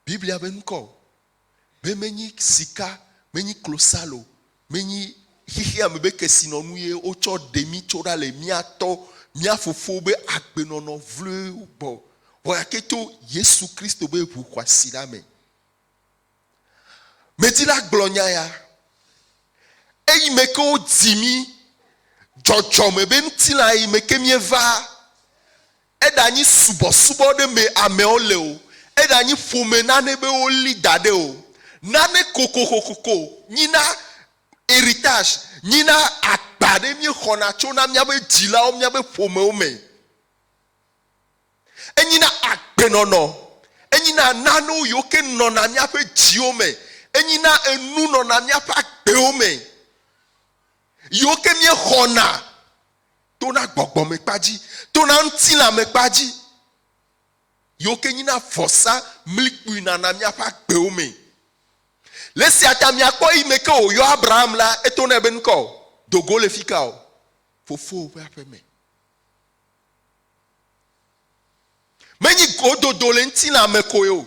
Biblia be ŋkɔ o. Be menyi sika, menyi klosalo, menyi xexea me be kesinɔnu ye wotsɔ ɖe mí tso ɖa le mía tɔ, mía fofowo be agbenɔnɔ vloewo gbɔ. Vɔ gake to Yesu Kristo be ʋu xɔasi la me. Medi la gblɔ nya ya. Eyi me ke wodzi mí, dzɔdzɔme be ŋutilã yi me ke míeva, eɖanyi subɔsubɔ ɖe me amewo le o, eɖanyi ƒome nane be woli da ɖe o, nane kokokokoko nyina héritage, nyina agba ɖe míexɔna tsona míaƒe dzilawo, míaƒe ƒomewo me. Enyina agbenɔnɔ, enyina nanewo yiwo ke nɔna míaƒe dziwo me, enyina enu nɔna míaƒe agbewo me yiwo ke míexɔna tona gbɔgbɔmekpa dzi, tona ŋutilãmekpa dzi, yiwo ke nyina vɔsa mlikpui nana míaƒe agbewo me. Le esia ta miakpɔ eyi me ke wòyɔ Abraham la, eto nɛ be nukɔ o, do go le fika o, fofowò ƒe aƒe me. Menyi gododo le ŋutilã me koe o.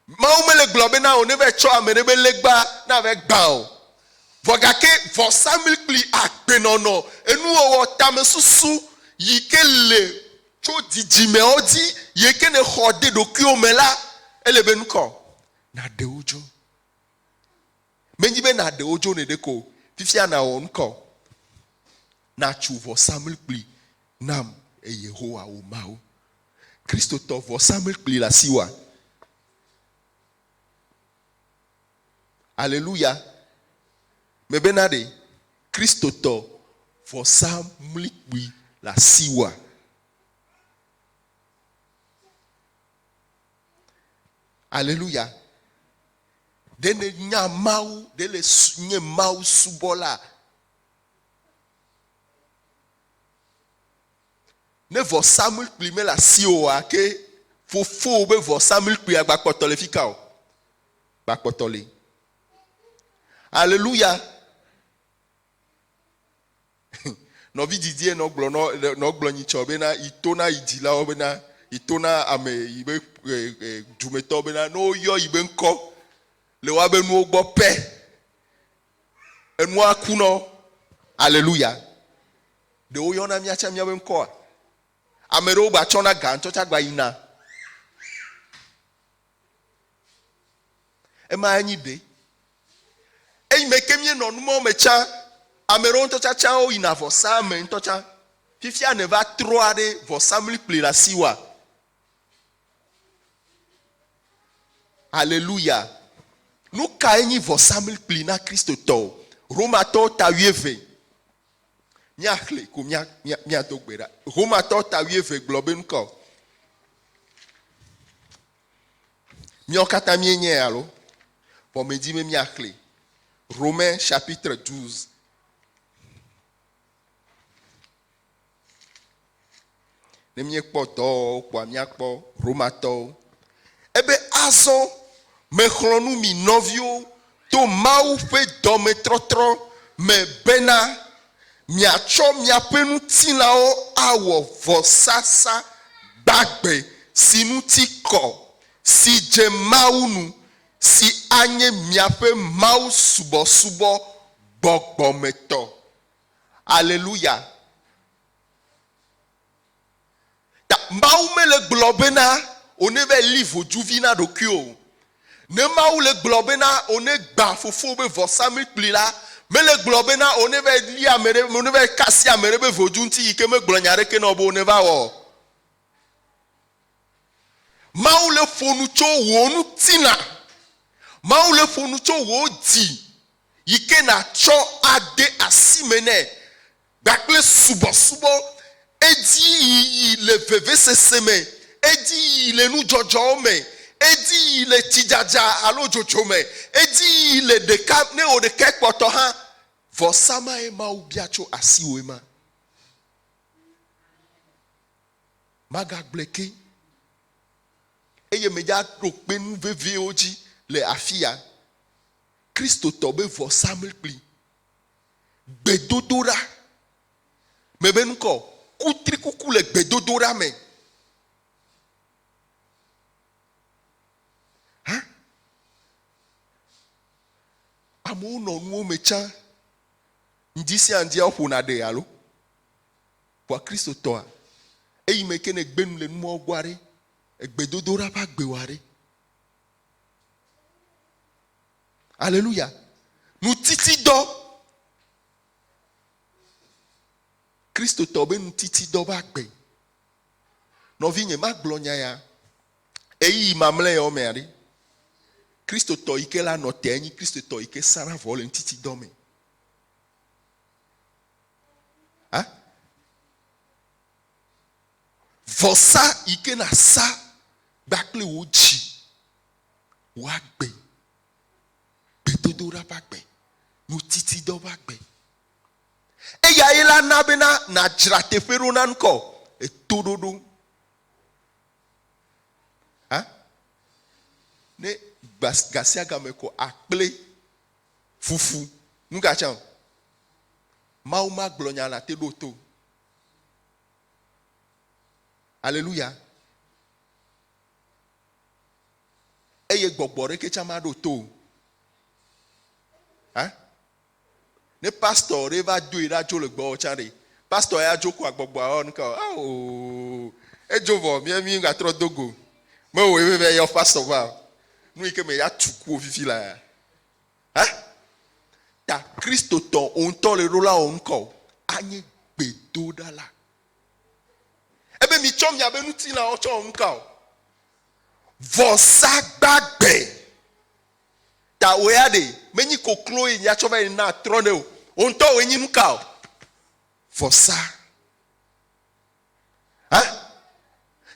Mawu mele gblɔ bena o ne va tsɔ ame ɖe be legba na va gbã o. Vɔ gake vɔsamlekpui agbenɔnɔ, enuwɔwɔ, tamesusu yi ke le tso dzidzimeawo dzi yi ke nèxɔ de ɖokuiwò me la, ele be nukɔ nàɖe wo dzo. Menyi be nàɖe wo dzo ɖeɖe ko o, fifia nàwɔ nukɔ. Nàtso vɔsamlekpui nam, Yehowa wò Mawu. Kristotɔ vɔsamlekpui le asiwòa? Aleluya. Mebena ɖe, Kristotɔ vɔsamlekpui le asiwòa? Aleluya. Ɖe nènya Mawu, ɖe le nye Mawu subɔla? Ne vɔsamlekpui mele asiwò oa, ke fofowò be vɔsamlekpuia gbakpɔtɔ le fika o? Gbakpɔtɔ li. Aleluya. Nɔvi didie nɔ gblɔ nɔ nɔ gblɔ nyitsɔ bena yi to na yi dzilawo bena yi to na ame yi be e, e, dumetɔ bena ne woyɔ yi be ŋkɔ le woabe nuwo gbɔ pɛ Enua ku nɔ. Aleluya. Ɖe woyɔna mía tsã míaƒe ŋkɔa? Ame ɖewo gba tsɔna ga ŋutɔ tsã gba yina. Ema nyi ɖe. Eyi me ke míenɔ numɔ me tsã, ame ɖewo ŋutɔ tsã tsã woyina vɔsa me ŋutɔ tsã. Fifia nèva trɔa ɖe vɔsamlikpui le asiwòa? Aleluya! Nu kae nyi vɔsamlekpui na Kristotɔwo? Romatɔwo ta wuieve. Míaxlẽ ko mía, mía, míado gbe ɖa. Romatɔwo ta wuieve gblɔ be nu ka o? Míawo katã míenyae alo? Vɔ medi be míaxlẽ. Romains chapitre 12. Ne míekpɔ dɔwɔwɔwo kpɔa, míakpɔ Romatɔwo. Ebe, Azɔ mexlɔ̃ nu mi nɔviwo to Mawu ƒe dɔmetrɔtrɔ me bena, miatsɔ miaƒe ŋutilãwo awɔ vɔsasa gbagbe si ŋuti kɔ, si dze Mawu nu, si anye miaƒe mawusubɔsubɔ gbɔgbɔmetɔ. Aleluya! Ta Mawu mele gblɔ bena wòne va li vodzuvi na ɖokuiwò o. Ne Mawu le gblɔ bena wòne gbã fofowò be vɔsamlekpui la, mele gblɔ bena wòne va li ame ɖe, wòne va ka asi ame ɖe be vodzu ŋuti yi ke megblɔ nya ɖeke na wò be wòne va wɔ o. Mawu le ƒo nu tso wò ŋutilã, Mawu le ƒo nu tso wò dzi yi ke nàtsɔ ade asi me nɛ kpakple subɔsubɔ, edzi yiyi le vevesese me, edzi yiyi le nudzɔdzɔwo me, edzi yiyi le tsidzadza alo dzodzo me, edzi yiyi le ɖeka ne wò ɖekae kpɔtɔ hã. Vɔsa mae Mawu bia tso asiwò ema. Magagblɔe ke, eye medza ɖo kpe nu veviwo dzi le afiya. Kristotɔ be vɔsamlekpui Gbedodoɖa. Mebe ŋkɔ, kutrikuku le gbedodoɖa me. Ha? Amewo nɔ nuwo me tsã. Ŋdi sia ŋdia woƒona ɖe alo? Vɔa Kristotɔa, eyi me ke ne gbe nu le numɔwo gbɔa ɖe, egbedodoɖa ƒe agbe wɔa ɖe. Aleluya. Nutitidɔ. Kristotɔ be nutitidɔ be agbe. Nɔvinye, magblɔ nya ya eyi mamlɛ yawo mea ɖe. Kristotɔ yi ke la nɔ te enyi Kristotɔ yi ke sana vɔ le nutitidɔ me. Ha? Vɔsa yi ke nasa kpakple wò dzi, wò agbe. Gbedodoɖa ƒe agbe, nutitidɔ ƒe agbe. Eyae la na bena nàdzra teƒe ɖo na ŋkɔ etoɖoɖo. Ha? Ne gasiagame ko akple fufu, nu ka tsã o? Mawu magblɔ nya nàte ɖo to. Aleluya. Eye gbɔgbɔ ɖeke tsã maɖo to o. Ha? Ne pastor ɖe va doe ɖa dzo le gbɔwò tsã ɖe, pastor ya dzo koa gbɔgbɔa wɔ nuka o? Ao, edzo vɔ mía mí gatrɔ do go. Mewɔe be va yɔ pastor va o. Nu yi ke me ya tu ku wò fifi laa. Ha? Ta Kristotɔ wò ŋutɔ le ɖo la wò ŋkɔ o. Anye gbedoɖala. Ebe mitsɔ miabe ŋutilãwo tsɔ wɔ nuka o? Vɔsa gbagbe. Ta wò ya ɖe, menyi koklo ye miatsɔ va yi na trɔ ɖe o. Wò ŋutɔ wòe nyi nuka o? Vɔsa. Ha?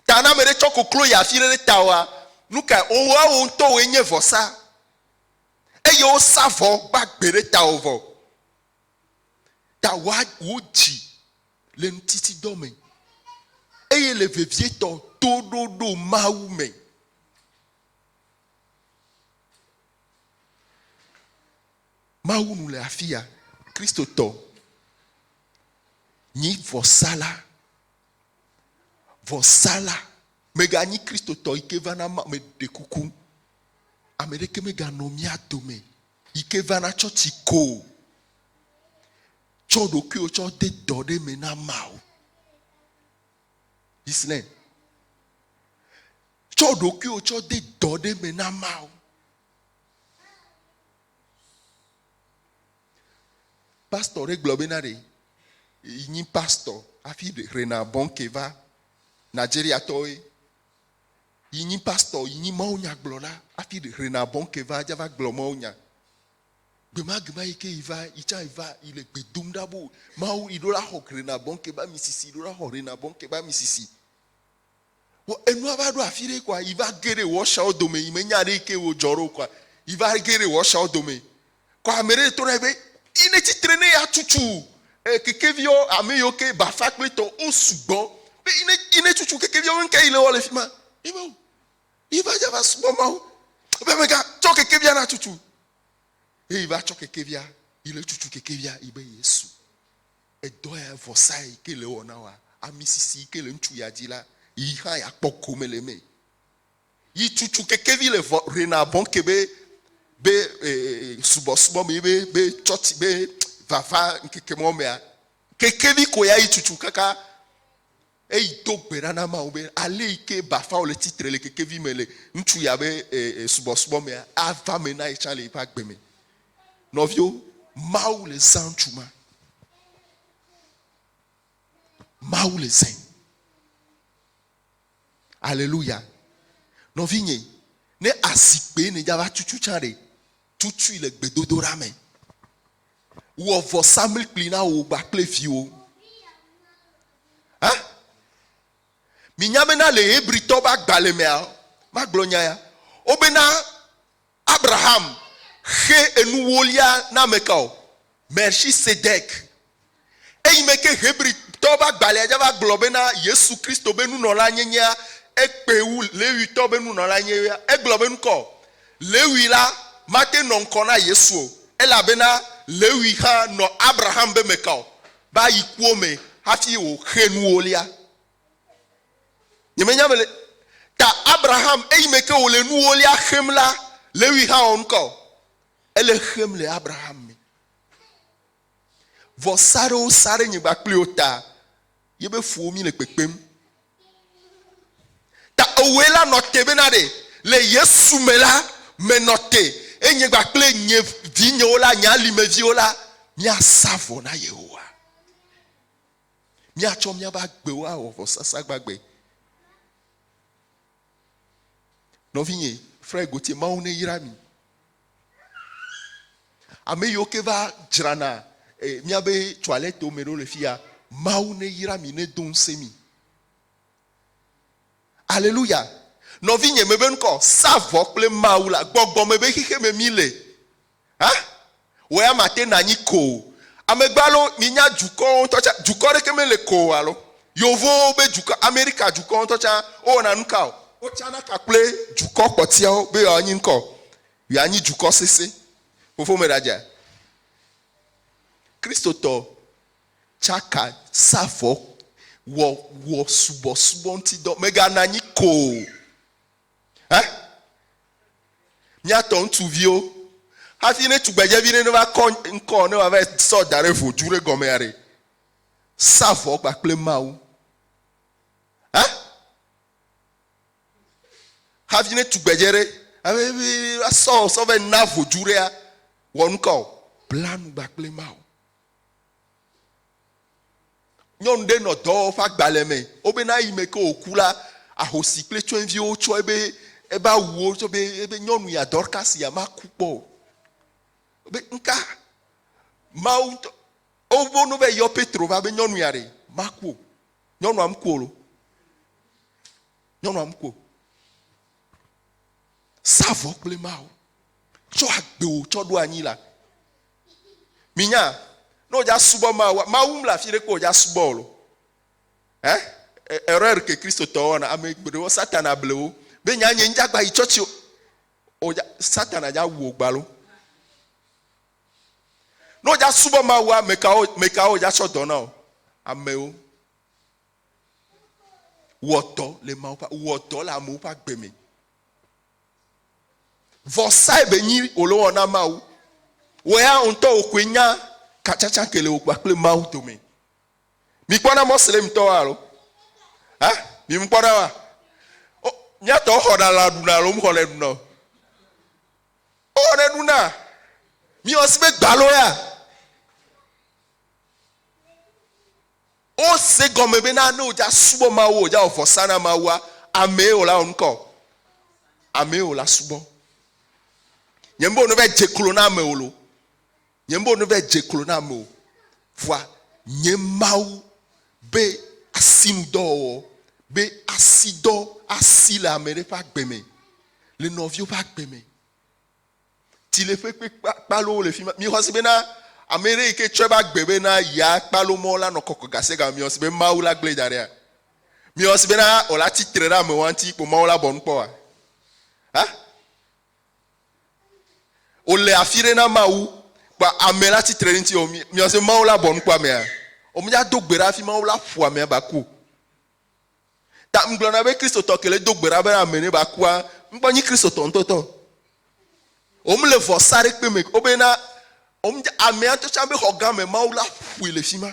Ta ne ame ɖe tsɔ koklo yi afi ɖe ɖe ta oa, nuka wò wò ŋutɔ wòe nye vɔsa. Eye wosa vɔ gbagbe ɖe tawò vɔ. Ta wò dzi le ŋutitidɔ me, eye le vevietɔ toɖoɖo Mawu me. Mawu nu le afiya, Kristotɔ, nyi vɔsala. Vɔsala. Meganyi Kristotɔ yi ke vana ma, meɖe kuku. Ame ɖeke meganɔ mía dome yi ke vana tsɔtsi ko o. Tsɔ ɖokuiwò tsɔ de dɔ ɖe me na Mawu. Listen. Tsɔ ɖokuiwò tsɔ de dɔ ɖe me na Mawu. Pastor ɖe gblɔ bena ɖe yi nyi pastor hafi Rena Bonnke va Nigeriatɔwoe. Yi nyi pastor, yi nyi mawunyagblɔla hafi Rena Bonnke va dza va gblɔ mawunya. Gbemagbe yi ke yi va, yi tsã yi va, yi le gbe dom ɖa bo, Mawu yi ɖo la xɔ Rena Bonnke be amisisi, yi ɖo la xɔ Rena Bonnke be amisisi. Vɔ enua va ɖo afi ɖe kɔa, yi va ge ɖe wɔshawo dome, yi menya ɖe yi ke wo dzɔ ɖo kɔa, yi va ge ɖe wɔshawo dome. Kɔ ame ɖe to ɖa be, yi ne tsitre ne ya tutu e, kekeviwo, ame yiwo ke bafa kple tɔ, wo sugbɔ. Be yi ne yi ne tutu kekeviawo ŋke yi le wɔ le fi ma. Yi be o. Yi va dza va subɔ Mawu. Be amegã tsɔ kekevia na tutu. Eye va tsɔ kekevia yi le tutu kekevia yi be Yesu. Edɔ ya vɔsa yi ke le wɔ na wa ami sisi yi ke le ŋutsu ya dzi la yi hã ya kpɔ gome le eme. Yi tutu kekevi le vɔ rena bɔnke be be subɔsubɔ me be be tsɔtsi be vava ŋkeke mɔ mea kekevi ko ya yi tutu kaka eyi do gbe ɖa na Mawu be ale yi ke bafawo le tsitre le kekevi me le ŋutsu ya be subɔsubɔ mea ava me na ye tsã le yiƒe agbe me. Nɔviwo, Mawu le zã ŋutsu ma. Mawu le zãe. Aleluya. Nɔvinye, ne azikpee nèdza va tutu tsã ɖe, tutui le gbedodoɖa me. Wɔ vɔsamlikpui na wò kpakple viwò. Ha? Minya bena le Hebritɔ ƒe agbalẽ mea, magblɔ nya ya, wobena Abraham xe enuwolia na ameka o? Melchisedek. Eyime ke Hebritɔwo ƒe agbalẽa dza va gblɔ bena Yesu Kristo be nunɔla nyenyea ekpe wu Lewitɔwo be nunɔla nyenyea, egblɔ be nukɔ? Lewi la mate nɔ ŋkɔ na Yesu o, elabena Lewi hã nɔ Abraham be meka o, be ayi kuwo me hafi wòxe nuwolia. Nyemenya be le ta Abraham eyime ke wòle nuwolia xem la, Lewi hã wɔ nukɔ o. Ele xem le Abraham me. Vɔsa ɖewo sa ɖe nyigba kpli wo ta, ye be fuwo mi le kpekpem. Ta ewòe la nɔ te bena ɖe le Yesu me la, menɔ te eye nyigba kple nye vinyewo la, nye alimeviwo la, míasa vɔ na Yehowa. Míatsɔ míaƒe agbewo awɔ vɔsasa gbagbe. Nɔvinye, Frère Gauthier, Mawu neyra mi. Ame yiwo ke va dzrana eh, míabe toilettewo me ɖo le fiya, Mawu neyra mi, nedo ŋusẽ mi. Aleluya. Nɔvinye, mebe ŋkɔ, sa vɔ kple Mawu la, gbɔgbɔ me be xexe me mi le. Ha? Wò ya mate nɔ anyi ko o. Amegbalo, minya dukɔwo ŋutɔ tsã, dukɔ ɖeke mele ko o alo? Yevowo be dukɔ, Amerika dukɔ ŋutɔ tsã, wowɔna nuka o? Wotsana ka kple dukɔ kpɔtiawo be yewoanyi ŋkɔ, yewoanyi dukɔ sesẽ. Fofo me ɖadza. Kristotɔ tsaka sa vɔ, wɔ, wɔ subɔsubɔ ŋuti dɔ. Mèganɔ anyi ko o. Hã? Míatɔ ŋutsuviwo. Hafi ne tugbedzevi ɖe neva kɔ ŋkɔ ne wòava sɔ da ɖe vodzu ɖe gɔmea ɖe, sa vɔ kpakple Mawu. Hã? Hafi ne tugbedze ɖe ava sɔ sɔ vɛ na vodzu ɖea, wɔ nu ka o? Bla nu kpakple Mawu. Nyɔnu ɖe nɔ dɔwɔwɔ ƒe agbalẽ me. Wobena eyime ke wòku la, ahosi kple tsyɔ̃eviwo tsɔ ebe ebe awuwo tsɔ be ebe nyɔnu ya Dorcas ya maku kpɔ o. Wobe ŋka Mawu ŋutɔ wobe no be yɔ Petro va be nyɔnu ya ɖe maku o. Nyɔnua meku o lo. Nyɔnua meku o. Sa vɔ kple Mawu. Tsɔ agbewò tsɔ ɖo anyi la. Minya, ne wodza subɔ Mawu, Mawu mle afi ɖe kpe wodza subɔ o lo. Eh? Erreur ke Kristotɔwo wɔna, ame gbeɖewo Satana ble wo. Be nya nye ŋdza gba yi tsɔtsi o. Wodza, Satana dza wu wo gba lo. Ne wodza subɔ Mawua, mekawo, mekawo wodza tsɔ dɔ na o? Amewo. Wɔ dɔ le Mawu ƒe, wɔ dɔ le amewo ƒe agbe me. Vɔsae be nyi wòle wɔ na Mawu. Wò ya ŋutɔ wò koe nya katsatsa ke le wò kpakple Mawu dome. Mikpɔna Mɔslemtɔwo alo? Ha? Mi mkpɔna wa? O, míatɔwo xɔna lã ɖuna alo mxɔnɛ ɖuna o? Woxɔnɛ ɖuna. Miwɔ si be gbalo ya. Wose gɔme bena ne wodza subɔ Mawu, wodza wɔ vɔsa na Mawua, amee wòla wɔ nukɔ? Amee wòla subɔ. Nye mbe wòne va dze klo na amewo lo. Nye mbe wòne va dze klo na amewo. Vɔa nye Mawu be asinudɔwɔwɔ, be asidɔ asi le ame ɖe ƒe agbe me, le nɔviwo ƒe agbe me. Tsileƒe kpe kpalowo le fi ma. Mixɔ se bena ame ɖe yi ke tsɔe be agbe bena yea kpalo mɔ la nɔ kɔkɔ gasiagame. Mixɔ se be Mawu la gblẽe da ɖea? Miwɔ si bena wòla tsitre ɖe amewo ŋuti kpo Mawu la bɔ nu kpɔ wa. Ha? Wòle afi ɖe na Mawu kpa ame la tsitre ɖe ŋuti o. Miwɔ si Mawu la bɔ nu kpɔ amea. Womedza do gbe ɖa hafi Mawu la ƒo amea ba ku. Ta ŋgblɔna be Kristotɔ ke le do gbe ɖa be ame ne ba kua, ŋkpɔ nyi Kristotɔ ŋutɔtɔ. Womle vɔsa ɖe kpe me wobena womdza amea ŋutɔ tsã be xɔ gã me Mawu la ƒoe le fi ma.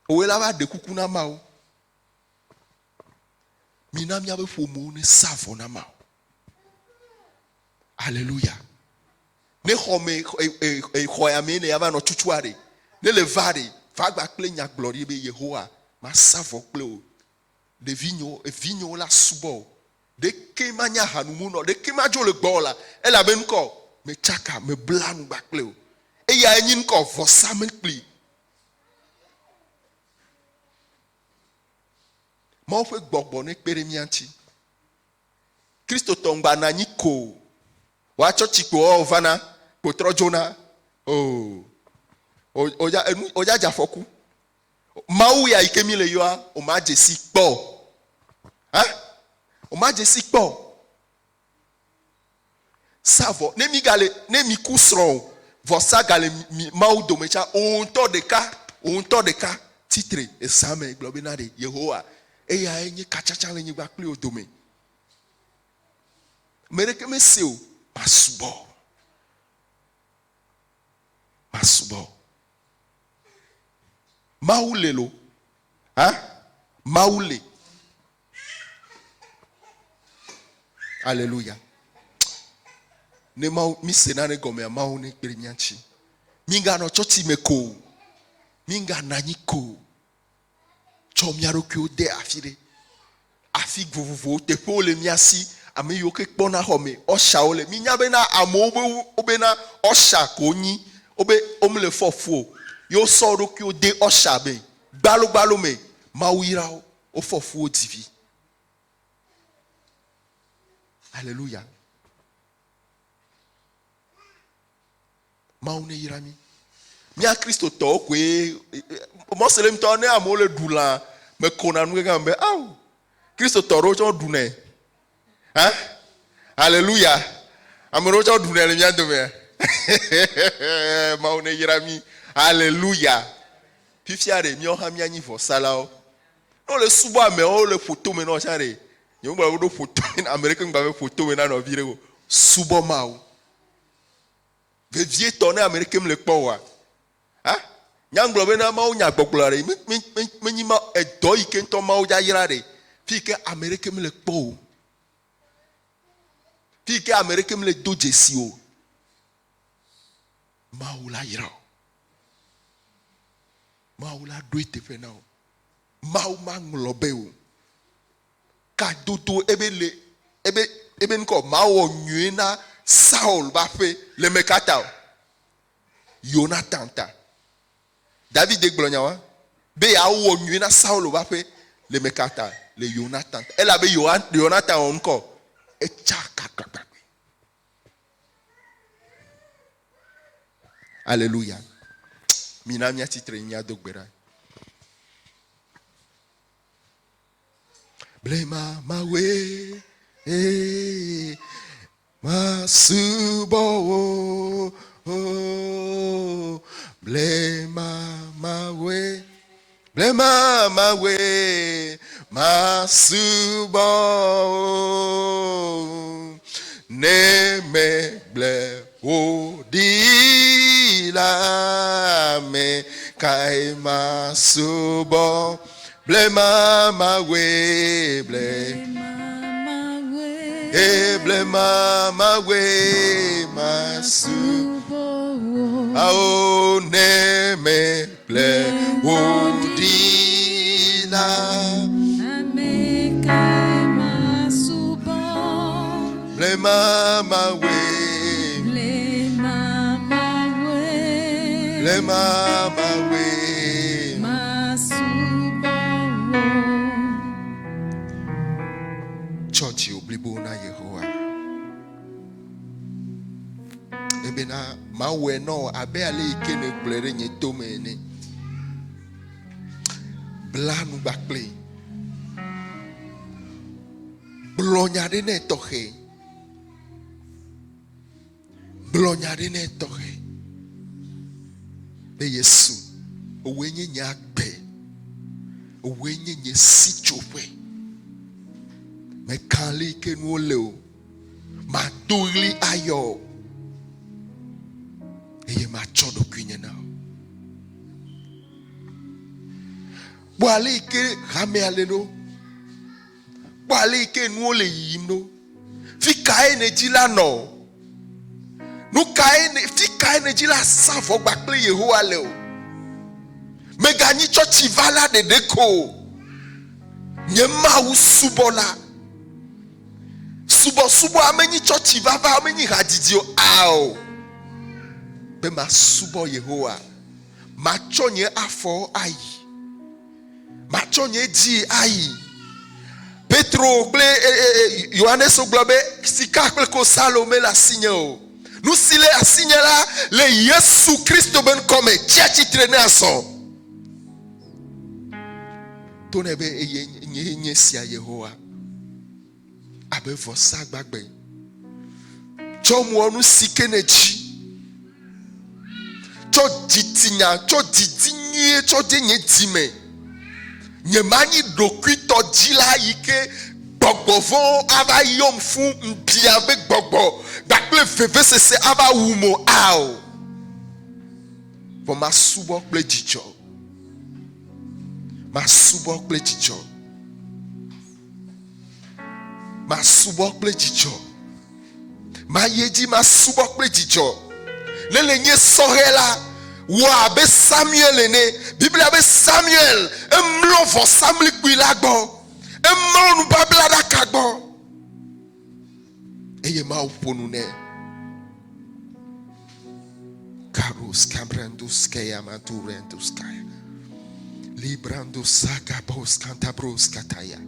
Woe la va ɖe kuku na Mawu. Mina míaƒe ƒomewo ne sa vɔ na Mawu. Aleluya. Ne xɔ me xɔ ya mee ne ya va nɔ tutua ɖe, ne le va ɖe, va gba kple nyagblɔɖi be Yehowa masa vɔ kple wò. Ɖevinyewo, evinyewo la subɔ wò. Ɖeke manye ahanumunɔ, ɖeke madzo le gbɔwò la, elabe ŋkɔ metsaka, mebla nu gba kple wò. Eyae nyi ŋkɔ vɔsamlekpui. Mawu ƒe gbɔgbɔ nekpe ɖe mía ŋuti. Kristotɔ ŋgba nɔ anyi ko o. Woatsɔ tsikpo wɔwɔ vana, kpo trɔ dzona. Oo. Wodza enu wodza dze afɔku. Mawu ya yi ke mi le yɔa, woma dze si kpɔ o. Hã? Woma dze si kpɔ o. Sa vɔ. Ne mi gale, ne mi ku srɔ̃ o, vɔsa gale mi Mawu dome tsã, wò ŋutɔ ɖeka, wò ŋutɔ ɖeka tsitre ezã me gblɔ bena ɖe Yehowa, eyae nye katsatsa le nyigba kpli wò dome. Ame ɖeke mese o, masubɔ. Masubɔ. Mawu le lo. Ha? Mawu le. Aleluya. Ne Mawu, mi se nane gɔmea, Mawu ne kpe ɖe mía ŋuti. Mi ŋganɔ tsɔtsi me ko o. Mi ŋganɔ anyi ko o. Tsɔ mía ɖokuiwo de afi ɖe. Afi vovovowo, teƒewo le mía si, ame yiwo ke kpɔna xɔ me, ɔshawo le. Mi nya bena amewo be wobena ɔsha ko wonyi, wobe womele fɔ fu o. Ye wosɔ wo ɖokuiwo de ɔsha me, gbalogbalo me. Mawu yra wo. Wofɔ fu wodzi vi. Aleluya. Mawu ne yra mí. Mía Kristotɔwo koe mɔselemtɔwo ne amewo le ɖu lã mekona nu gã be ao Kristotɔ ɖewo tsɛ ɖunɛ. Hã? Aleluya. Ame ɖewo tsɛ ɖunɛ le mía dome. Mawu ne yra mí. Aleluya. Fifia ɖe míawo hã míanyi vɔsalawo. Ne wole subɔ amewo wole ƒo tome na wo tsã ɖe, nye ŋgba be ɖo ƒo tome na ame ɖeke ŋgba be ƒo tome na nɔvi ɖe o. Subɔ Mawu. Vevietɔ ne ame ɖeke mele kpɔ oa. Ha? Nya ŋgblɔ be na Mawu nya gbɔgblɔ ɖe, me, me, me, menyi ma edɔ yi ke ŋutɔ Mawu dza yra ɖe, fi yi ke ame ɖeke mele kpɔ o. Fi yi ke ame ɖeke mele do dzesi o. Mawu la yra o. Mawu la ɖo eteƒe na wò. Mawu maŋlɔ be o. Kadodo ebe le ebe ebe ŋkɔ mawɔ nyuie na Saul ba ƒe le me ka ta o? Yonatan ta. David gblɔ nya wa be yeawɔ nyuie na Saul ba ƒe le me ka ta? Le Yonatan ta. Elabe Yonatan wɔ ŋkɔ etsa kakakakpe. Aleluya. Mina míatsitre míado gbe ɖa. Blema Mawue, ee, masubɔ wò. Oh, blema Mawue, blema Mawue, masubɔ wò. Ne megblẽ wò ɖi la, ame kae masubɔ? Blema Mawue, ble, e blema Mawue, masubɔ. Ao ne megblẽ wò ɖi la, Ame kae masubɔ? Blema Mawue, Blema Mawue, blema Mawue. Masubɔ wò. Tsɔ dziwò blibo na Yehowa. Ebena mawɔe na wò abe ale yi ke nègblɔe ɖe nye to me ene. Bla nu kpakplii. Gblɔ nya ɖe nɛ tɔxɛ. Gblɔ nya ɖe nɛ tɔxɛ. Be Yesu, wòe nye nye agbe. Wòe nye nye sitsoƒe. Meka ale yi ke nuwo le o. Mado ɣli ayɔ o. Eye matsɔ ɖokuinye na wò. Kpɔ ale yi ke hamea le ɖo. Kpɔ ale yi ke nuwo le yiyim ɖo. Fi kae nèdzi la nɔ? Nu kae ne, fi kae nèdzi la sa vɔgba kple Yehowa le o? Mèganyi tsɔtsivala ɖeɖe ko o. Nye Mawu subɔla. Subɔsubɔa menyi tsɔtsivava, menyi hadzidzi o. Ao. Be masubɔ Yehowa. Matsɔ nye afɔwo ayi. Matsɔ nye dzi ayi. Petro kple e, e, e, Yohanes wogblɔ be sika kple klosalo mele asinye o. Nu si le asinye la le Yesu Kristo be ŋkɔ me. Tsia tsitre ne azɔ. To nɛ be eye nye nye sia Yehowa abe vɔsa gbagbe. Tsɔ mɔ nu si ke ne dzi. Tsɔ dzitsinya, tsɔ didi nyuie tsɔ de nye dzi me. Nyemanyi ɖokuitɔdzila yi ke gbɔgbɔ vɔ̃wo ava yɔm fũ ŋbia be gbɔgbɔ kpakple vevesese ava wum o. Ao. Vɔ masubɔ kple dzidzɔ. Masubɔ kple dzidzɔ. Masubɔ kple dzidzɔ. Mayi edzi masubɔ kple dzidzɔ. Ne le nye sɔhɛ la, wɔ abe Samuel ene. Biblia be Samuel emlɔ vɔsamlikpui la gbɔ. Emlɔ nubablaɖaka gbɔ. Eye Mawu ƒo nu nɛ. Karus kabrandus keyamadurendus kaya. Librando sagabos cantabros kataya.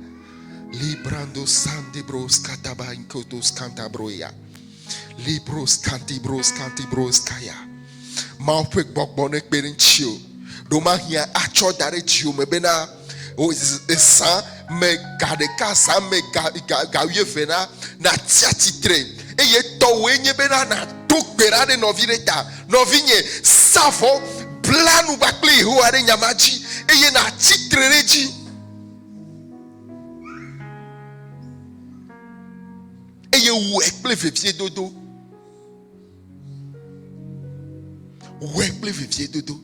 Librando sandibros katabankotos cantabroya. Libros cantibros cantibros kaya. Mawu ƒe gbɔgbɔ nekpe ɖe ŋutiwò. Ɖomahia atsɔ da ɖe dziwò me bena zã me ga ɖeka, zã me ga, ga, ga wuieve na nàtsi atsitre eye tɔwòe nye bena nàdo gbe ɖa ɖe nɔvi ɖe ta. Nɔvinye, sa vɔ, bla nu kpakple Yehowa ɖe nya ma dzi eye nàtsi tre ɖe edzi. Eye wɔe kple veviedodo. Wɔe kple veviedodo.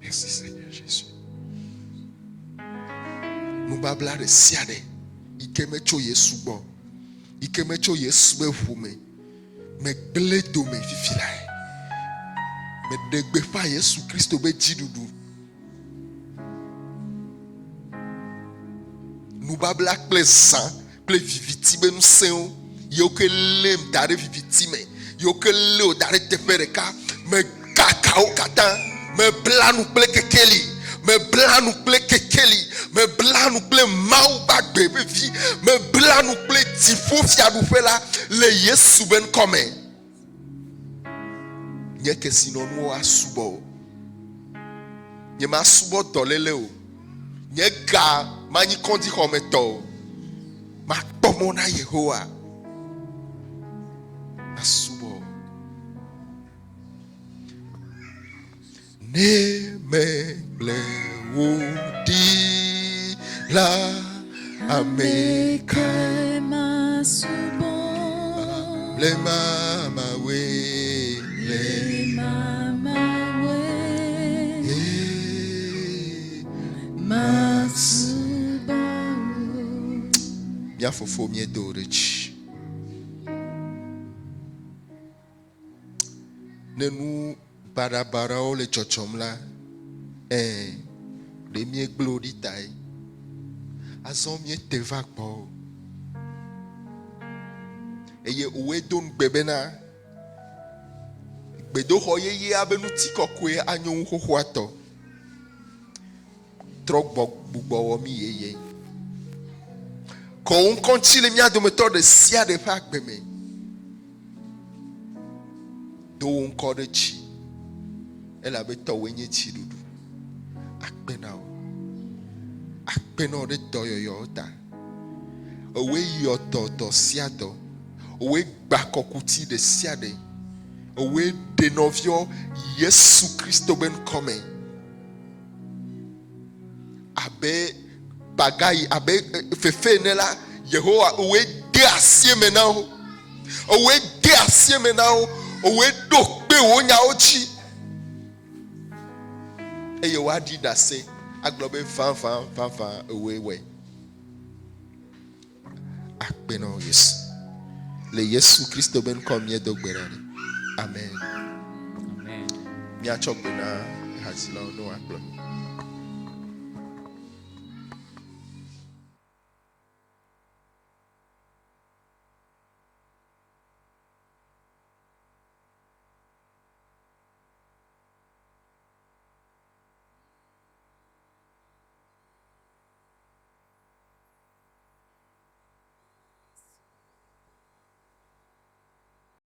Merci Seigneur Jésus. Nubabla ɖe sia ɖe yi ke metso Yesu gbɔ, yi ke metso Yesu be ʋu me, megblẽ dome fifi lae. Meɖe gbeƒã Yesu Kristo be dziɖuɖu. Nubabla kple zã kple viviti be ŋusẽwo yiwo ke lém da ɖe viviti me, yiwo ke lé wò da ɖe teƒe ɖeka, mekaka wo katã. Mebla nu kple kekeli, mebla nu kple kekeli, mebla nu kple Mawu gbagbe ƒe vi, mebla nu kple dziƒofiaɖuƒe la le Yesu be ŋkɔ me. Nye kesinɔnuwo asubɔ o. Nyemasubɔ dɔléle o. Nye ga manyi kɔdzixɔme tɔ o. Makpɔ mɔ na Yehowa. Masubɔ o. Ne megblẽ wò ɖi la, ame kae masubɔ? Blema Mawue le. Blema Mawue. Ee, Masubɔ wò. Mía Fofo míedo wò ɖe dzi. Ne nu baɖabaɖawo le dzɔdzɔm la, ẽ, ɖe míegblẽ wo ɖi tae. Azɔ míete va gbɔwò. Eye wòe do ŋugbe bena, gbedoxɔ yeyea be ŋutikɔkɔe anyo wu xoxoa tɔ. Trɔ gbɔ gbugbɔ wɔ mí yeye. Kɔ wò ŋkɔ ŋuti le mía dometɔ ɖe sia ɖe ƒe agbe me. Do wò ŋkɔ ɖe dzi elabe tɔwòe nye dziɖuɖu. Akpe na wò. Akpe na wò ɖe dɔyɔyɔwo ta. Ewòe yɔ dɔ dɔ sia dɔ. Ewòe gba kɔkuti ɖe sia ɖe. Ewòe ɖe nɔviɔ Yesu Kristo be ŋkɔ me. Abe pagayi, abe fefe ene la, Yehowa, ewòe de asi eme na wo. Ewòe de asi eme na wo. Ewòe ɖo kpe wò nyawo dzi. Eye woaɖi ɖase agblɔ be vavã, vavã ewòe wɔe. Akpe na wò Yesu. Le Yesu Kristo be ŋkɔ míedo gbe ɖa ɖe. Amen. Amen. Míatsɔ gbe na hadzilawo ne woakplɔ mi.